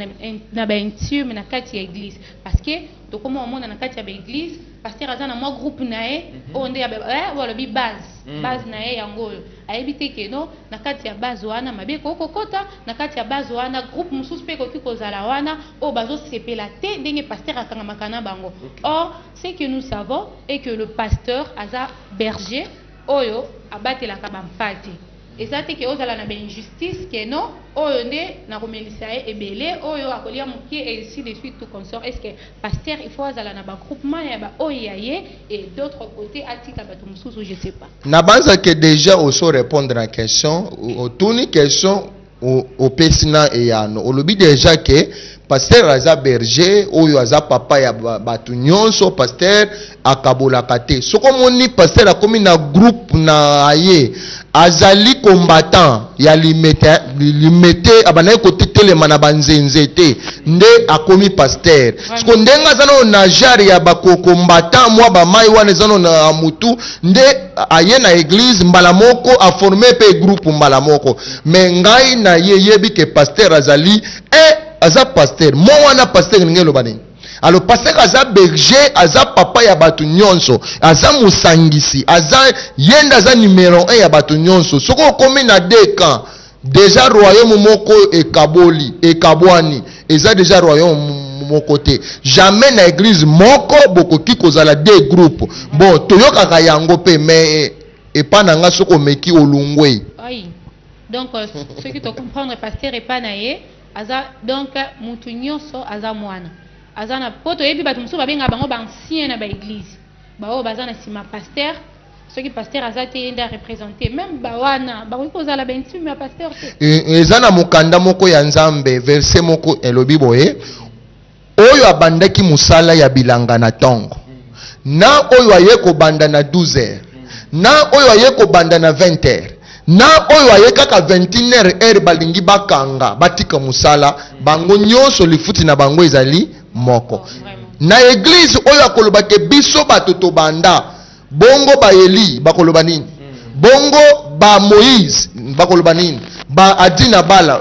na baintime na kati ya église, parce que tokoma omona na kati ya baéglise, pasteur aza na mwa groupe na ye oyo nde oyo alobi base, base na ye yango oyo. Ayebi te ke no na kati ya base wana mabe ekoki kokota na kati ya base wana, groupe mosusu mpe ekoki kozala wana oyo bazosepela te ndenge pasteur akangamaka na bango. Or ce que nous savons est que le pasteur aza berger oyo abatelaka bampate. Eza te ke ozala na bainjustice ke non, oyo nde nakomelisa ye ebele, oyo akolia moke, et ainsi de suite, tout consort. Est ce que pasteur il faut azala na bagroupement ya baoyo ya ye et d'autre côté atika bato mosusu? Je sais pas. Nabanzaki déjà oso répondre na question. Otuni question, opesi na eyano. Olobi déjà ke pasteur aza berger oyo aza papa ya bato nyonso. Pasteur akabolaka te. Soki omoni pasteur akomi na groupe na ye, azali combattant ya Limete. Limete abandaki kotetelema na banzenze te nde akomi pasteur. Siko ndenge aza nano na genre ya bakokombatant, mwa bamai wana eza nano na mutu, nde aye na église mbala moko aforme mpe groupe mbala moko. Me ngai na ye yebi ke pasteur azali aza pasteur mo wana. Pasteur ndenge eloba nini? Alors pasteur aza berger, aza papa ya bato nyonso, aza mosangisi, aza ye nde aza numero 1 ya bato nyonso. Soki okomi na deux camps, déjà royaume moko ekaboli, ekabwani, eza déjà royaume moko te. Jamais na église moko bokoki kozala deux groupes. Bon, toyokaka yango mpe, mais epa na nga, soki omeki, olungwe. Oui. Donc, soki tocomprendre, pasteur epa na ye aza donc mutu nyonso aza mwana, aza na po toyebi bato mosusu babengaka bango baancien na baéglise, baoyo baza na nsima pasteur. Soki pasteur aza te, ye nde areprésente. Même bawana bakoki kozala baintime ya pasteur te. Eza na mokanda moko ya Nzambe, verset moko elobi boye: oyo abandaki mosala ya bilanga na ntongo, na oyo aye kobanda na 12 heures, na oyo aye kobanda na 20 heures, na oyo aye kaka 21 heures, heure balingi bakanga batika mosala, bango nyonso lifuti na bango ezali moko. Vraiment. Na église oyo akoloba ke biso bato tobanda bongo, baeli bakoloba nini? Bongo ba Moïse bakoloba nini? Ba Adina bala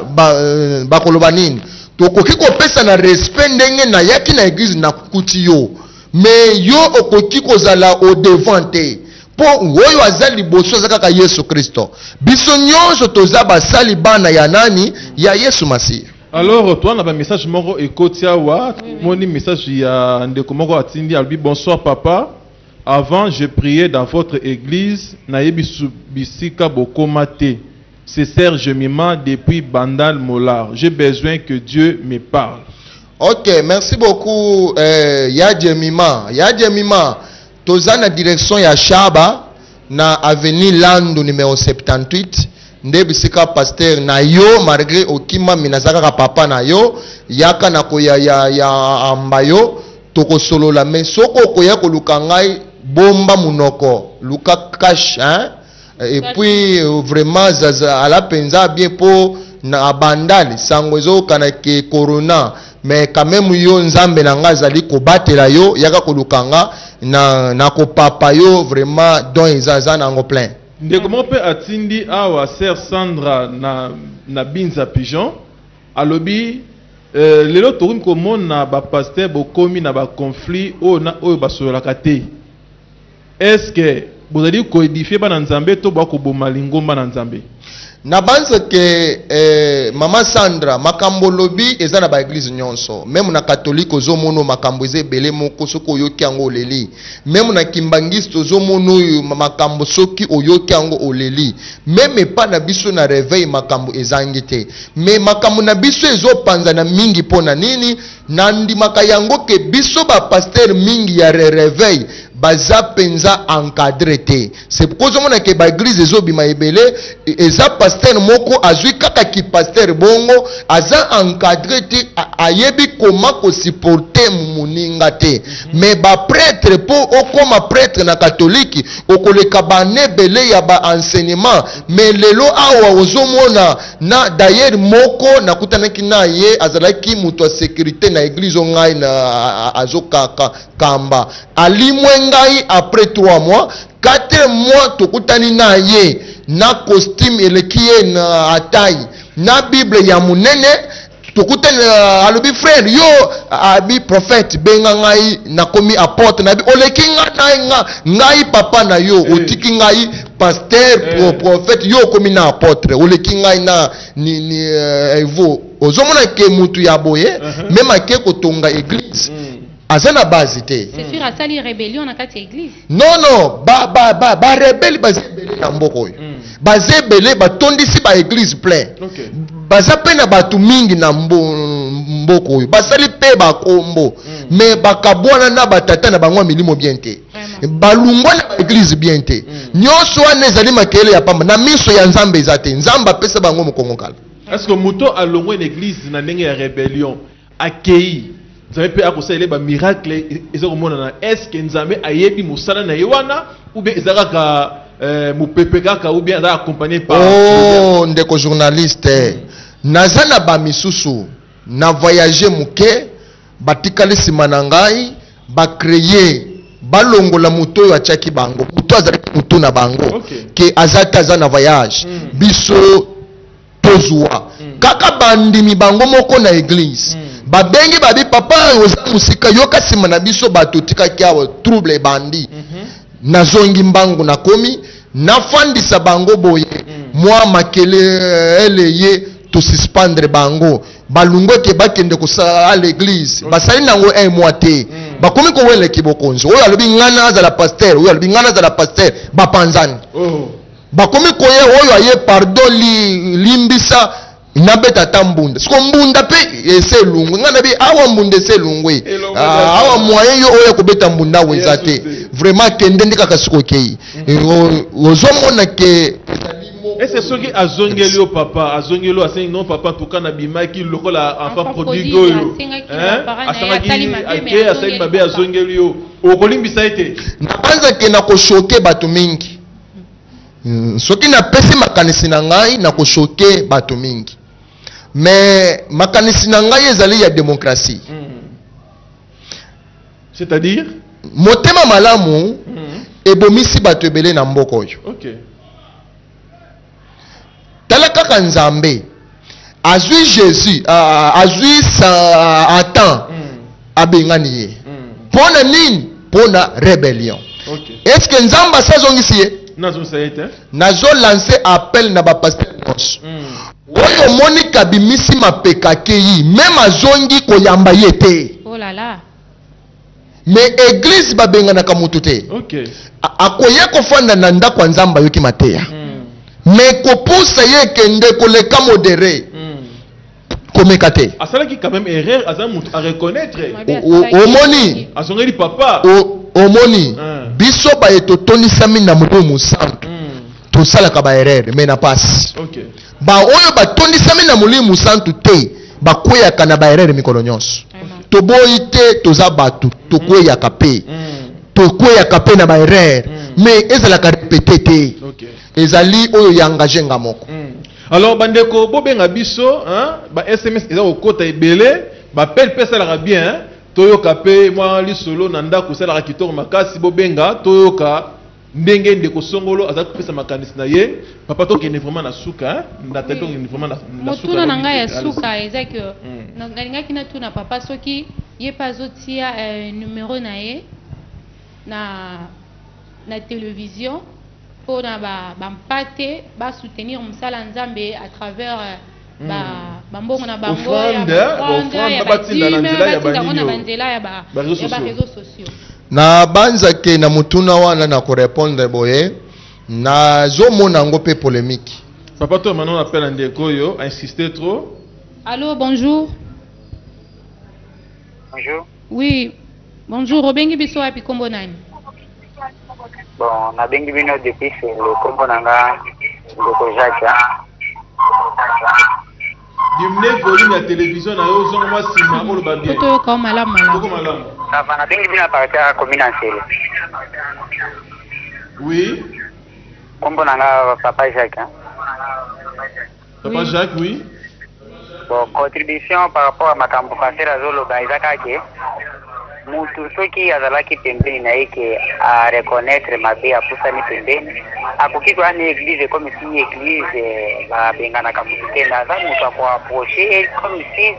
bakoloba nini? Tokoki kopesa na respect ndenge nayaki na église, nakuti yo, mais yo okoki kozala au devant te, mpo oyo aza liboso aza kaka Yesu Kristo. Biso nyonso toza basali, bana ya nani? Ya Yesu Masiya. Alors toa na bamessage moko ekoti awa. Moni message ya ndeko moko atindi, alobi: "Bonsoir papa, avant je priais dans votre église, nayebi bisika bokoma te. C'est Serge Mima depuis Bandal Molar. J'ai besoin que Dieu me parle." Ok, merci beaucoup, ya Jemima. Ya Jemima, toza na direction ya Shaba, na avenue Landu numéro 78, nde bisika pasteur na yo. Malgré okimami, naza kaka papa na yo. Yaka na koya ya amba yo, tokosolola. Mais soki okoya koluka ngai, bomba munoko, luka cash, hein? Et puis vraiment zaza ala mpenza bien, mpo na abandali sango ezokana ke corona, mais quand même yo, Nzambe na nga azali kobatela yo. Yaka koluka nga na kopapa yo vraiment, don eza aza nango plein. Ndeko moko mpe atindi awa, sœur Sandra na Binza Pigeon, alobi lelo tokomi komona bapasteur bokomi na baconflit oyo na oyo basololaka te. Est ce que bozali koédifier bana Nzambe to bakoboma lingomba na Nzambe? Nabanza ke mama Sandra, makambo olobi eza na baéglise nyonso. Même na catholique ozomona makambo eza ebele moko, soki oyoki yango oleli. Même na kimbangiste ozomona oyo makambo, soki oyoki yango oleli. Même epa na biso na réveil, makambo ezangi te. Mais makambo na biso ezopanzana mingi mpo na nini? Nandimaka yango ke biso bapasteur mingi ya réveil baza mpenza encadré te. C'est pourquoi ozomona ke baéglise ezobima ebele. Eza pasteur moko azwi kaka kipasteur bongo, aza encadré te, ayebi koma kosupporter moninga te. Mais baprêtre, mpo okóma prêtre na catholique, okoleka bana ebele ya baenseignement. Mais lelo awa ozomona na, d'ailleurs moko nakutanaki na ye, azalaki moto ya sécurité na église o ngai na azokaka kamba, alimwe ngai après 3 mois, 4 mois, tokutani na ye na costume eleki ye na atai, na Bible ya monene. Tokutani, alobi: "Frère, yo abi prophète, benga ngai, nakomi apôtre." Nabi: "Oleki nga na nga, ngai papa na yo." Otiki ngai pasteur, prophète, yo okomi na apôtre, oleki ngai na ni evo. Ozomona ke mutu ya boye, même ake kotonga église, aza na base te. C'est sûr, asali rébellion na kati ya église. Non, non, barebelles baza ebele na mboka oyo. Baza ebele, batondisi baéglise plein. Baza mpe na bato mingi na mboka oyo, basali mpe bakombo, mais bakabwana na batata na bango ya milimo bien te. Balungwa na baéglise bien te. Nyonso wana ezali makelele ya pamba na miso ya Nzambe, eza te. Nzambe apesa bango mokongo kala. Est ce que moto alongwe na église na ndenge ya rébellion, akei, Nzambe mpe akosalela bamiracle eza komonana? Est ce que Nzambe ayebi mosala na ye wana, ou bien eza kaka mopepe kaka, ou bien aza accompagné par Oh, ndeko journaliste, naza na bamisusu na voyage moke, batikali nsima na ngai, bacréer, balongola moto oyo atiaki bango, moto azalaki motu na bango, ke aza te, aza na voyage. Biso tozwa kaka bandimi bango moko na église. Babengi, babi: "Papa, oza mosika, yoka, nsima na biso bato otikaki awa, trouble ebandi." Nazongi mbangu, nakomi, nafandisa bango boye, mwa makelele ye, tosuspendre bango, balungu eke bakende kosala à l'église. Basali nango un mois te, bakomi koweleki bokonzi. Oyo alobi: "Ngai nazala pasteur," oyo alobi: "Ngai nazala pasteur." Bapanzani. Bakomi koye, oyo aye: "Pardon, limbisa, nabeta ata mbunda." Siko mbunda mpe ese elungwe. Ngai nabi awa mbunda ese elungwe. Elongwe. Ah, awa moyen yo oyo kobeta mbunda awa eza Yesu te. te. Vraiment, kende nde kaka siko okei, ozomona ke Ese soki azongeli yo, papa, azongeli yo, asengi: "Non papa, tuka nabimaki lokola enfant Enfant prodigue," prodigue, oyo asengaki Hein? na parent na ye, Asengaki, asali mabe, mais ake asali azongeli mabe, papa. Azongeli yo, okolimbisa ye te? Nabanza ke nakochoquer bato mingi. Soki napesi makanisi na ngai, nakochoquer bato mingi, mais makanisi na ngai ezali ya démocratie. C'est-à-dire? Motema malamu ebomisi bato ebele na mboka oyo. Tala kaka Nzambe azwi Jésus, azwi Satan, abengani ye. Mpo na nini? Mpo na rébellion. Est ce que Nzambe asi azongisi ye? Nazongisa ye te. Nazolancer appel na bapasteur nyonso oyo omoni kabimisi mapeka, akei, même azongi, koyamba ye te. Oh là là. Mais église babenganaka motu te. Akoya kofanda na ndako ya Nzambe, ayoki mateya, mais kopusa ye ekende koleka modéré, komeka te. Asalaki quand même erreur, aza moto areconnaître. Mabe asalaki. Omoni? Azongeli papa. Omoni, biso baye totonisami na Molimo Mosantu, tosalaka baerreur, mais na pasi. Baoyo batondisami na Molimo Mosantu te, bakweyaka na baerreur mikolo nyonso. Toboyi te, toza bato, tokweyaka mpe, tokweyaka mpe na baerreur, mais ezalaka répété te. Ezali oyo ya engage nga moko. Alors bandeko, bobenga biso, hein, ba SMS eza kokota ebele, baappel mpe esalaka bien, hein? Toyoka mpe mwa lisolo na ndako, esalaka kitoko makasi. Bobenga, toyoka ndenge ndeko songolo aza kopesa makanisi na ye. Papa, tokende vraiment na suka, hein? Na tete, tokende vraiment na suka. Motuna na ngai ya Allez-y. suka eza ke nalingaki natuna papa soki ye mpe azotia numero na ye na na télévision mpona bampate basoutenir mosala ya Nzambe à travers bambongo na bango ya Offrande, ba-offrande, offrande, ya batinda na badime, nzela ya batinda yango na banini oyo. banzela ya ba Ba réseaux ya sociaux. ba réseaux sociaux. Na banzake na motuna wana na korépondre boye, nazomona yango mpe polémique. Papa, toi maintenant on appelle ndeko oyo a insisté trop. Allô, bonjour. Bonjour. Oui, bonjour. Obengi biso wapi? Kombo nani? Bon, nabengi bino depuis Sele, kombo na nga ndeko Jacques, hein. Diminuer volume ya télévision na yo, ozonga mwa nsima, oloba bien. Po toyoka o malamu malamu. Toko malamu. Ça va, nabengi bino à partir ya commune ya Nsele. Oui. Kombo na nga papa Jacques, hein. Papa. Oui. Jacques, oui. Bon, contribution par rapport à makambo pasteur azoloba, eza kaka ke mutu soki azalaki pembeni na ye ke areconnaître mabe, apusani pembeni, akoki koya na église comme si église babenganaka mutu te, mais aza moto akoapproche comme si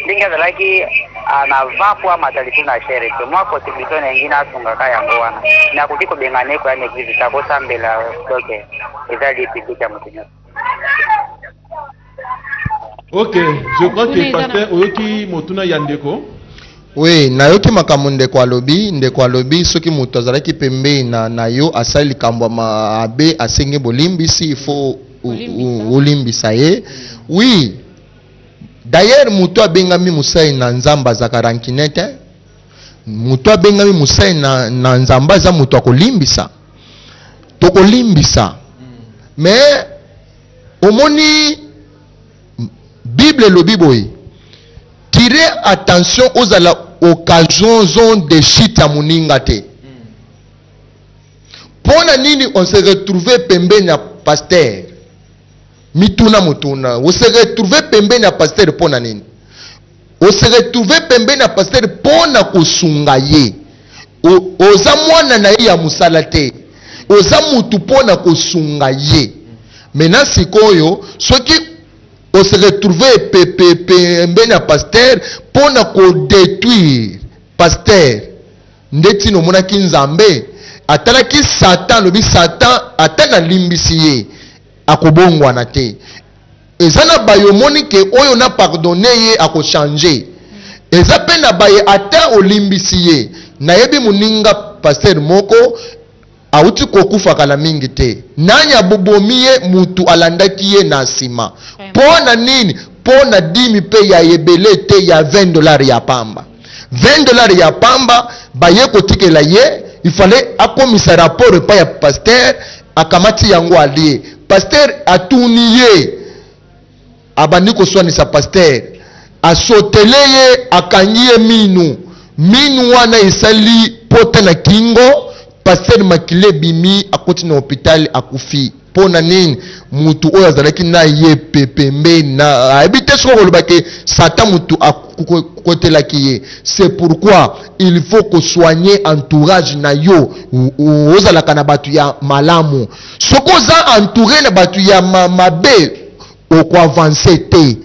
ndenge azalaki en avant po amata lisusu na chaire te. Mwa contribution na yengi nasungaka yango wana, mais akoki kobengana ye koya na église te, akosambela. Donc eza lieu public ya moto nyonso. Ok, je crois Motuna que eza na- pasteur, oyoki motuna ya ndeko. Oui, nayoki makambo ndeko alobi. Ndeko alobi soki moto azalaki pembeni na yo, asali likambo ya mabe, asengi bolimbisi, il faut Olimbisa. Olimbisa ye. Oui, d'ailleurs moto abengami mosali na Nzambe azalaka rancunier te. Moto abengami mosali na Nzambe aza moto akolimbisa, tokolimbisa. Mais omoni, Bible elobi boye: tire attention, ozala occasion zone de chute ya moninga te. Mpo na nini on se retrouve pembeni ya pasteur? Mituna motuna: on se retrouve pembeni ya pasteur mpo na nini? On se retrouve pembeni ya pasteur mpo na kosunga ye. Oza mwana na ye ya mosala te, oza mutu mpo na kosunga ye. Maintenant sikoyo, soki ose retrouve pembeni ya pasteur mpo na kodétruire pasteur, nde ntina omonaki Nzambe atalaki Satan, alobi: "Satan, ata nalimbisi ye, akobongwana te." Eza na baye omoni ke oyo na pardonne ye, akochange. Eza mpe na baye ata olimbisi ye. Nayebi moninga pasteur moko awuti kokufa kala mingi te. Nani abobomi ye? Mutu alandaki ye na nsima. Mpo na nini? Mpo na dîme mpe ya ebele te, ya 20 $ ya pamba. 20 $ ya pamba baye kotikela ye, il fallait akomisa rapport epai ya pasteur. Akamati yango, alie. Pasteur atuni ye, abandi koswanisa pasteur, asotele ye, akangi ye minu. Minu wana esali pota na kingo pasteur, makili ebimi, akoti na hôpital, akufi. Mpo na nini? Mutu oyo azalaki na ye pembeni na ayebi te soki koloba ke Satan mutu akotelaki ye. C'est pourquoi il faut kosoigner entourage na yo. Ozalaka na bato ya malamu. Soki oza entouré na bato ya mabe, okoavance te.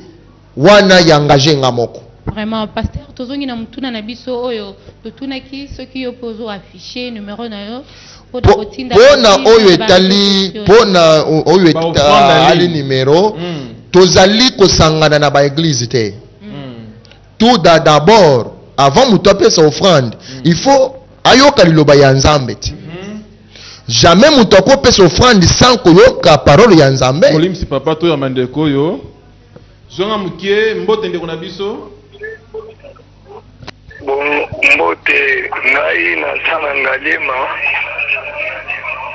Wana ya engage nga moko. Vraiment, pasteur, tozongi na motuna na biso oyo totunaki: soki yo mpe ozo affiche numéro na yo mpona kotinda mpona badime oyo na ba etali réseaux sociaux. Mpona oyo Ba-offrande en etali ligne. numéro, tozali kosangana na baéglise te. Tout d'abord, avant moto apesa offrande, il faut ayoka liloba ya Nzambe ti. Jamais moto akopesa offrande sans koyoka parole ya Nzambe. Bolimbisi papa, toyamba ndeko oyo. Zonga mokie. Mbote ndeko na biso. Bon, mbote. Ngai naza na Ngaliema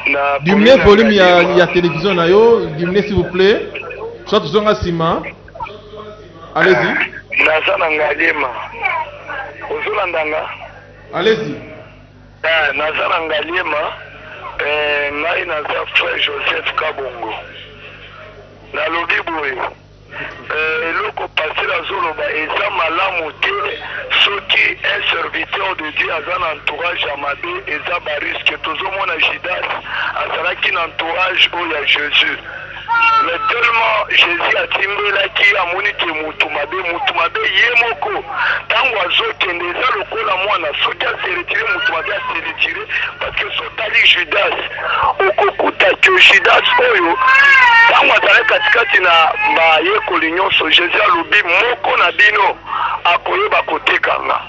na Diminuer commune volume ya, Ngaliema. ya télévision na yo, diminuer s'il vous plaît, soit tozonga nsima. Allez-y. Naza na Ngaliema, ozolanda nga? Allez-y. Eh, naza na Ngaliema. Eh, ngai naza frère Joseph Kabongo. Nalobi boye, eloko pasteur azoloba eza malamu te. Soki un serviteur de Dieu aza na entourage ya mabe, eza barisque. Tozomona Judas azalaki na entourage oyo ya Jésus, mais tellement Jésus atimbelaki, amoni ke mutu mabe, mutu mabe ye moko ntango azokende eza lokola mwa wana soki ase retire, moto mabe ase retire, parce que soki otali Judas, okokuta ke Judas oyo ntango azalaki katikati na bayekoli nyonso, Jésus alobi moko na bino akoyeba koteka nga.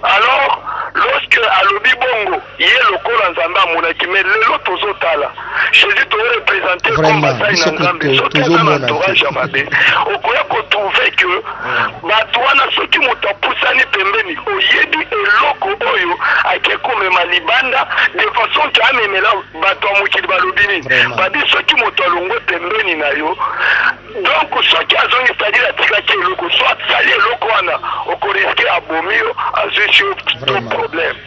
Alors lorsque alobi bongo, ye lokola Nzambe amonaki, mais lelo tozotala Jésus torepresente comme basali na Nzambe, soki aza na entourage ya mabe, okoya kotrouve que bato wana, soki moto apusani pembeni, oyebi eloko oyo ake komema libanda de façon ke amemela bato ya mokili. Balobi nini? Babi soki moto alongwe pembeni na yo, donc soki azongi, c'est-à-dire atikaki eloko, so asali eloko wana, okoriske abomi yo, azwisi yo to problème.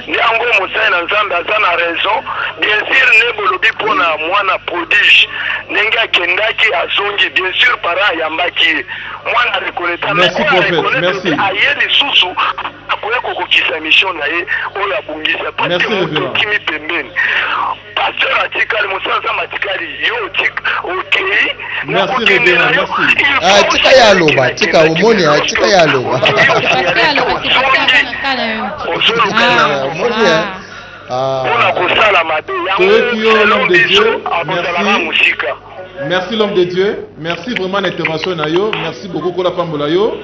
Nde yango mosali na Nzambe aza na raison, bien sûr. Nde bolobi mpona mwana prodige, ndenge akendaki azongi, bien sûr parent ayambaki ye, mwana arekoneta, mais oyo arekonete aye lisusu akoya kokokisa mission na ye oyo abungisa, parce que moto okimi pembeni, pasteur atikali, mosala Nzambe atikali, yo okei. Merci, ah, tika ye aloba, tika omoni, ah, tika ye aloba. Omoni. Mpona kosala mabe yango biso akozalaka mosika. Merci l'homme de Dieu, merci vraiment l'intervention na yo, merci beaucoup, kola pambola yo.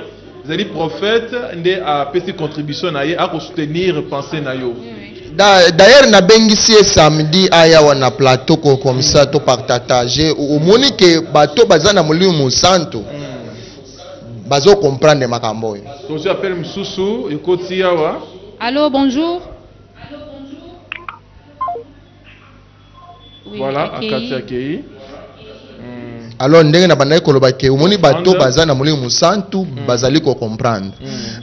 Ezali prophète nde apesi contribution na ye, akosoutenir pensée na yo. D'ailleurs nabengisi ye samedi aya wana plateau ko comme ça to partage. Omoni ke bato baza na Molimo Mosantu, bazo comprendre makambo oyo. Tozwi appel mosusu ekoti awa. Allo, bonjour. Oui, voilà, akei. Akati akei. Alors ndenge na bandaki koloba ke omoni bato baza na Molimo Mosantu, bazali kocomprendre.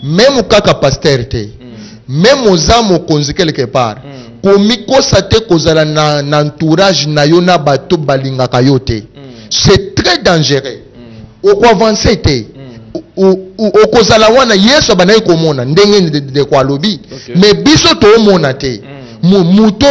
Même kaka pasteur te, même oza mokonzi quelque part, komikosa te kozala na entourage na yo na bato balingaka yo te. C'est très dangereux, okoavance te. Okozala wana. Yesu abandaki komona ndenge ndeko alobi, mais biso toomona te. Moto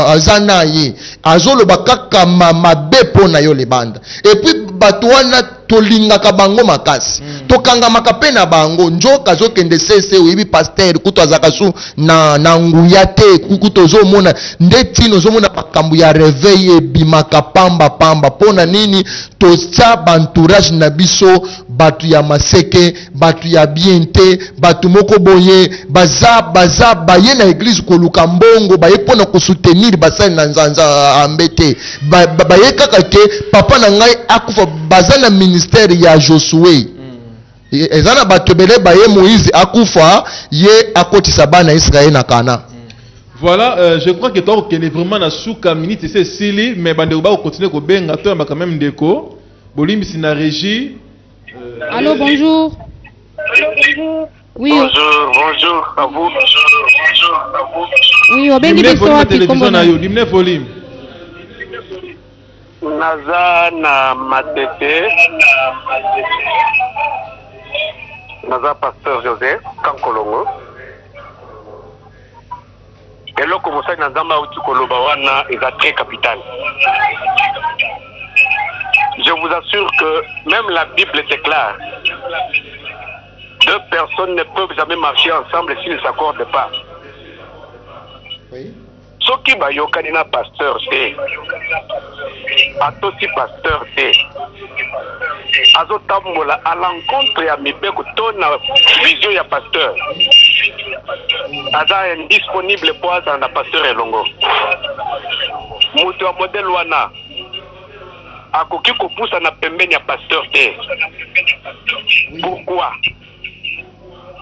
aza na ye, azoloba kaka mabe mpo na yo libanda. Et puis bato wana tolingaka bango makasi, tokangamaka mpe na bango. Nzoka azokende sese, oyebi pasteur kutu azalaka su na nguya te. Kutu ozomona nde ntina ozomona makambo ya réveil ebimaka pamba pamba. Mpo na nini totia baentourage na biso bato ya maseke, bato ya bien te, bato moko boye baza baye na église koluka mbongo, baye mpona kosoutenir basali na Nzambe te, baye kaka ke papa na ngai akufa. Baza na ministère ya Josue. Eza na bato ebele baye, Moïse akufa, ye akotisa bana Israele na Kana. Voilà, je crois que toi okende vraiment na suka, minute ese esili, mais bandeko bakocontinue kobenga, toyamba quand même ndeko. Bolimbisi na régie. Allô, bonjour. Oui. Bonjour, bonjour à vous. Bonjour à vous. Oui, obengi Diminuer biso volume ya wapi? télévision Kombo na na yo, diminuer volume. Naza na Matete. Naza pasteur Joseph Kankolongo. Eloko mosali na Nzambe auti koloba wana eza très capital. Je vous assure que même la Bible déclare: deux personnes ne peuvent jamais marcher ensemble s'ils ne s'accordent pas. Soki bayokani na pasteur te, atosi pasteur te, azotambola à l'encontre ya mibeko to na vision ya pasteur, aza indisponible mpo azala na pasteur elongo. Moto ya modèle wana akoki kopusana pembeni ya pasteur te. Pourquoi?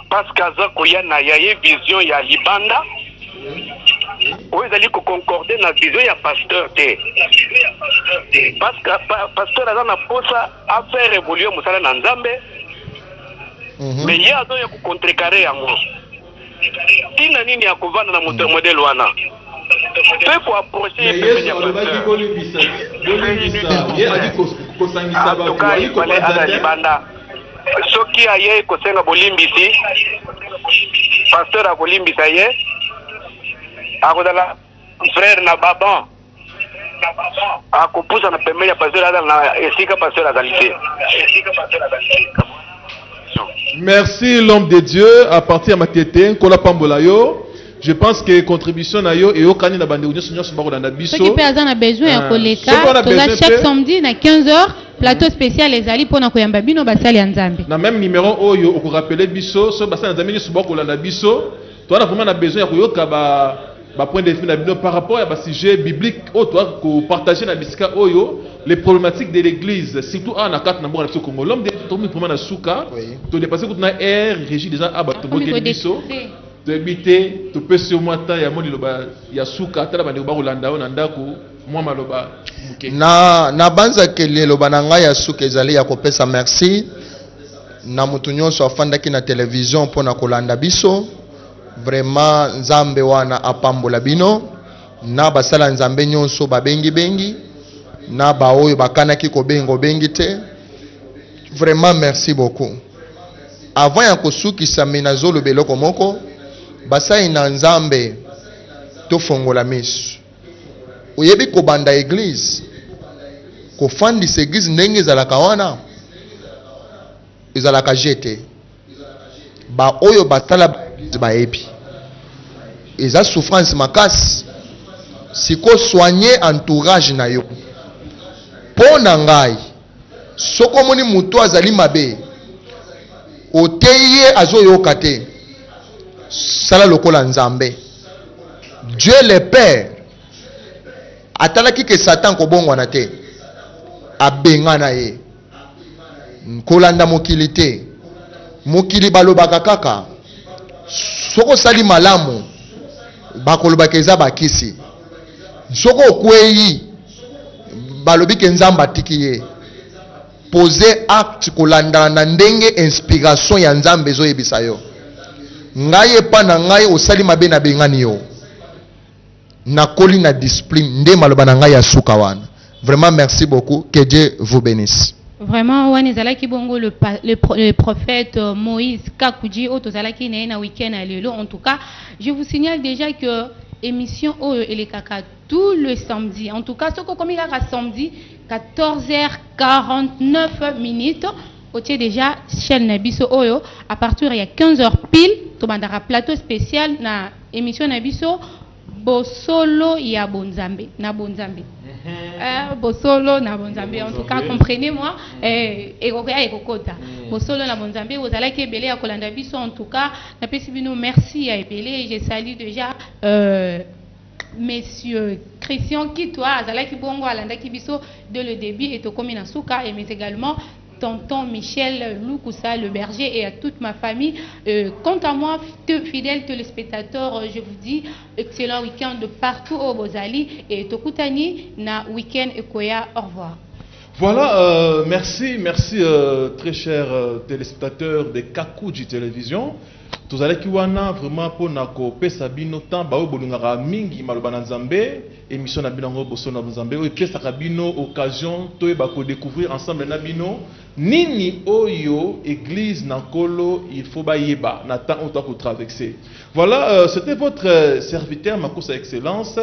Parce que aza koya na ya ye vision ya libanda oyo ezali koconcorde na vision ya pasteur te, parce que pasteur aza na posa afaire évoluer mosala na Nzambe, mais ye azoya kocontrecarrer yango. Ntina nini ya kovanda na moto ya modèle wana mpe koapproche ye Mais pembeni ya Yesu alobaki pasteur? bolimbisa, bolimbisa. Ye ali kosangisa En tout bato, cas, ali il fallait kopanza aza te. libanda. Soki aye kosenga bolimbisi, pasteur akolimbisa ye, akozala frère na baban, akopusana pembeni ya pasteur, azala na esika pasteur azali te. Félicitations. Merci l'homme de Dieu à partir ya Matete Nkola pambola yo. Je pense que contribution na yo eyokani na bandeko nyonso nyonso bakolanda biso. Soki mpe aza na besoin ya Ah, koleka, soki wana toza besoin chaque mpe- samedi na 15h, plateau spécial ezali mpona koyamba bino basali ya Nzambe. Na même numéro oyo okorapele biso soki basali na Nzambe nyonso bakolanda biso, toza na vraiment na besoin ya koyoka ba point de vue na bino par rapport ya ba sujet biblique oyo toza kopartage na bisika oyo les problématiques de l'église, surtout awa na kati na mboka na biso Congo. L'homme de Dieu, tokomi vraiment na suka. Todépasse kutu na aire régie déjà awa bato Akomi tobokeli biso. kodépasse. Toyebi te, topesi yo mwa ta ya mwa liloba ya suka, tala bandeko bakolanda yo na ndako, mwa maloba moke. Na nabanzaki liloba na ngai ya suka ezali ya kopesa merci na motu nyonso afandaki na television mpona kolanda biso. Vraiment Nzambe wana apambola bino na basala Nzambe nyonso babengi-bengi na baoyo bakanaki kobenga obengi te. Vraiment merci beaucoup. Avant ya kosukisa me nazoloba eloko moko, basali na Nzambe tofongola miso. Oyebi kobanda église, kofandisa église ndenge ezalaka wana, ezalaka jete. Ba oyo batala ba église bayebi eza souffrance makasi. Siko soigner entourage na yo. Mpo na ngai, soko omoni moto azali mabe, oteyi ye azoyoka te, sala lokola Nzambe. Dieu le Père atalaki ke Satan kobongwana te, abengana ye. Kolanda mokili te. Mokili balobaka kaka soko osali malamu bakolobaka eza bakisi, soko okweyi balobi ke Nzambe atiki ye. Poser acte kolandana na ndenge inspiration ya Nzambe ezoyebisa yo. Ngai epa na ngai osali mabe na bengani yo, nakoli na discipline, nde maloba na ngai ya suka wana. Vraiment merci beaucoup, que Dieu vous bénisse. Vraiment wana ezalaki bongo le prophète Moïse Kakudji oyo tozalaki na ye na week-end ya lelo. En tout cas, je vous signale déjà que émission oyo elekaka tout le samedi. En tout cas, soki okomi kaka samedi quatorze heures quarante-neuf minutes, otie déjà chaîne na biso oyo à partir ya quinze heures pile tobandaka plateau spécial na émission na biso Bosolo ya Bonzambe na Bonzambe. Bosolo na Bonzambe, en tout cas, comprenez-moi, ekokoya ekokota. Bosolo na Bonzambe, ozalaki ebele ya kolanda biso. En tout cas, napesi bino merci ya ebele. Je salue déjà Monsieur Christian Kitwa, azalaki bongo alandaki biso dès le début et tokomi na suka, et mais également tonton Michel Lukusa, le berger, et à toute ma famille. Quant à moi, fidèles téléspectateurs, je vous dis excellent week-end de partout au Bozali et Tokutani na week-end Ekoya. Au revoir. Voilà, merci, merci très chers téléspectateurs de Kakudji Télévision. Tozalaki wana vraiment mpona kopesa bino temps baoyo bolingaka mingi maloba na Nzambe, émission na bino yango Bosolo na Nzambe oyo epesaka bino occasion toyeba kodécouvrir ensemble na bino nini oyo église na Nkolo il faut bayeba na temps oyo toza kotraverser. Voilà, c'était votre serviteur Makossa Excellence.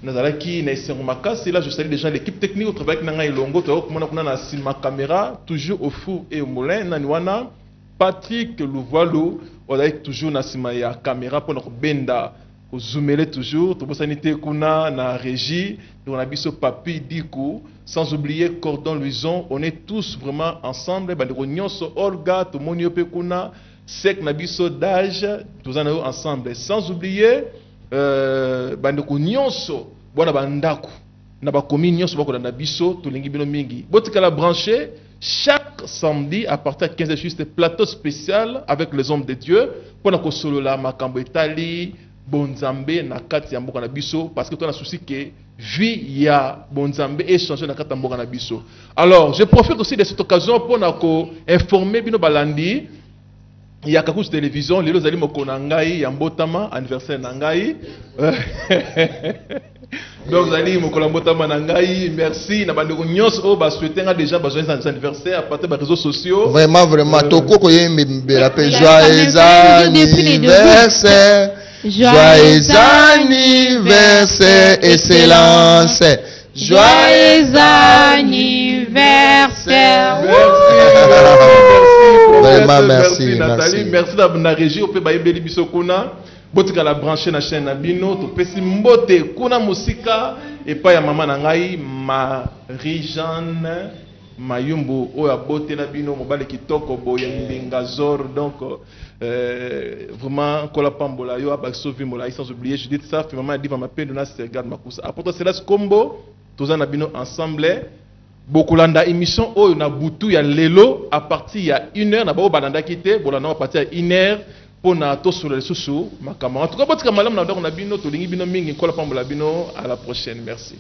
Nazalaki na esengo makasi. Là, je salue déjà l'équipe technique au travail na ngai elongo. Toza komona kuna na nsima caméra, toujours au four et au moulin. Nani wana? Patrick Louvoalo, ozalaki toujours na nsima ya caméra mpona kobenda kozumele toujours. Tobosani te kuna na régie donc na biso Papi Diku, sans oublier Cordon Luison. On est tous vraiment ensemble. Bandeko nyonso, Olga tomoni yo mpe kuna, sek na biso d'âge, toza na yo ensemble, sans oublier bandeko nyonso bwana bandako na bakomi nyonso bakolanda biso, tolingi bino mingi. Botikala branché chaque samedi à partir de quinze heures juste, plateau spécial avec les hommes de Dieu pour na kosolola makambo etali bonzambe na kati ya mboka na biso, parce que toi na souci que vie ya bonzambe échanger na kati ya mboka na biso. Alors je profite aussi de cette occasion pour na ko informer bino balandi ya Kakudji Télévision, lelo ezali mokolo na ngai ya mbotama, anniversaire na ngai. Donc ezali mokolo ya mbotama na ngai. Merci na bandeko nyonso oyo basouhaite nga déjà ba joyeux anniversaire à partir des réseaux sociaux. Vraiment, vraiment, toko koyembela pe Il y a joyeux quand même depuis les deux anniversaire. Joyeux Joyeux anniversaire, excellence. Joyeux anniversaire. Merci, Vraiment, merci, merci, Nathalie. merci. Merci na régie ope bayebeli biso kuna. Botikala branché na chaîne na bino, topesi mbote kuna mosika epai ya mama na ngai Marie-Jeanne Mayumbu oyo abotela bino mobali kitoko boye mbinga zor. Donc vraiment kola pambola yo abakiso vi molai, sans oublier Judith Safi, mama ya Diva Mapendo na Sergad Makusa. Apôtre Silas Kombo, toza na bino ensemble. Bokolanda émission oyo na butu ya lelo à partir ya 1 heure na bao balandaki te, bolanda à partir ya 1 heure mpona tosolola lisusu makambo. En tout cas, botika malamu na ndako na bino, tolingi bino mingi. Nkola pambola bino, à la prochaine, merci.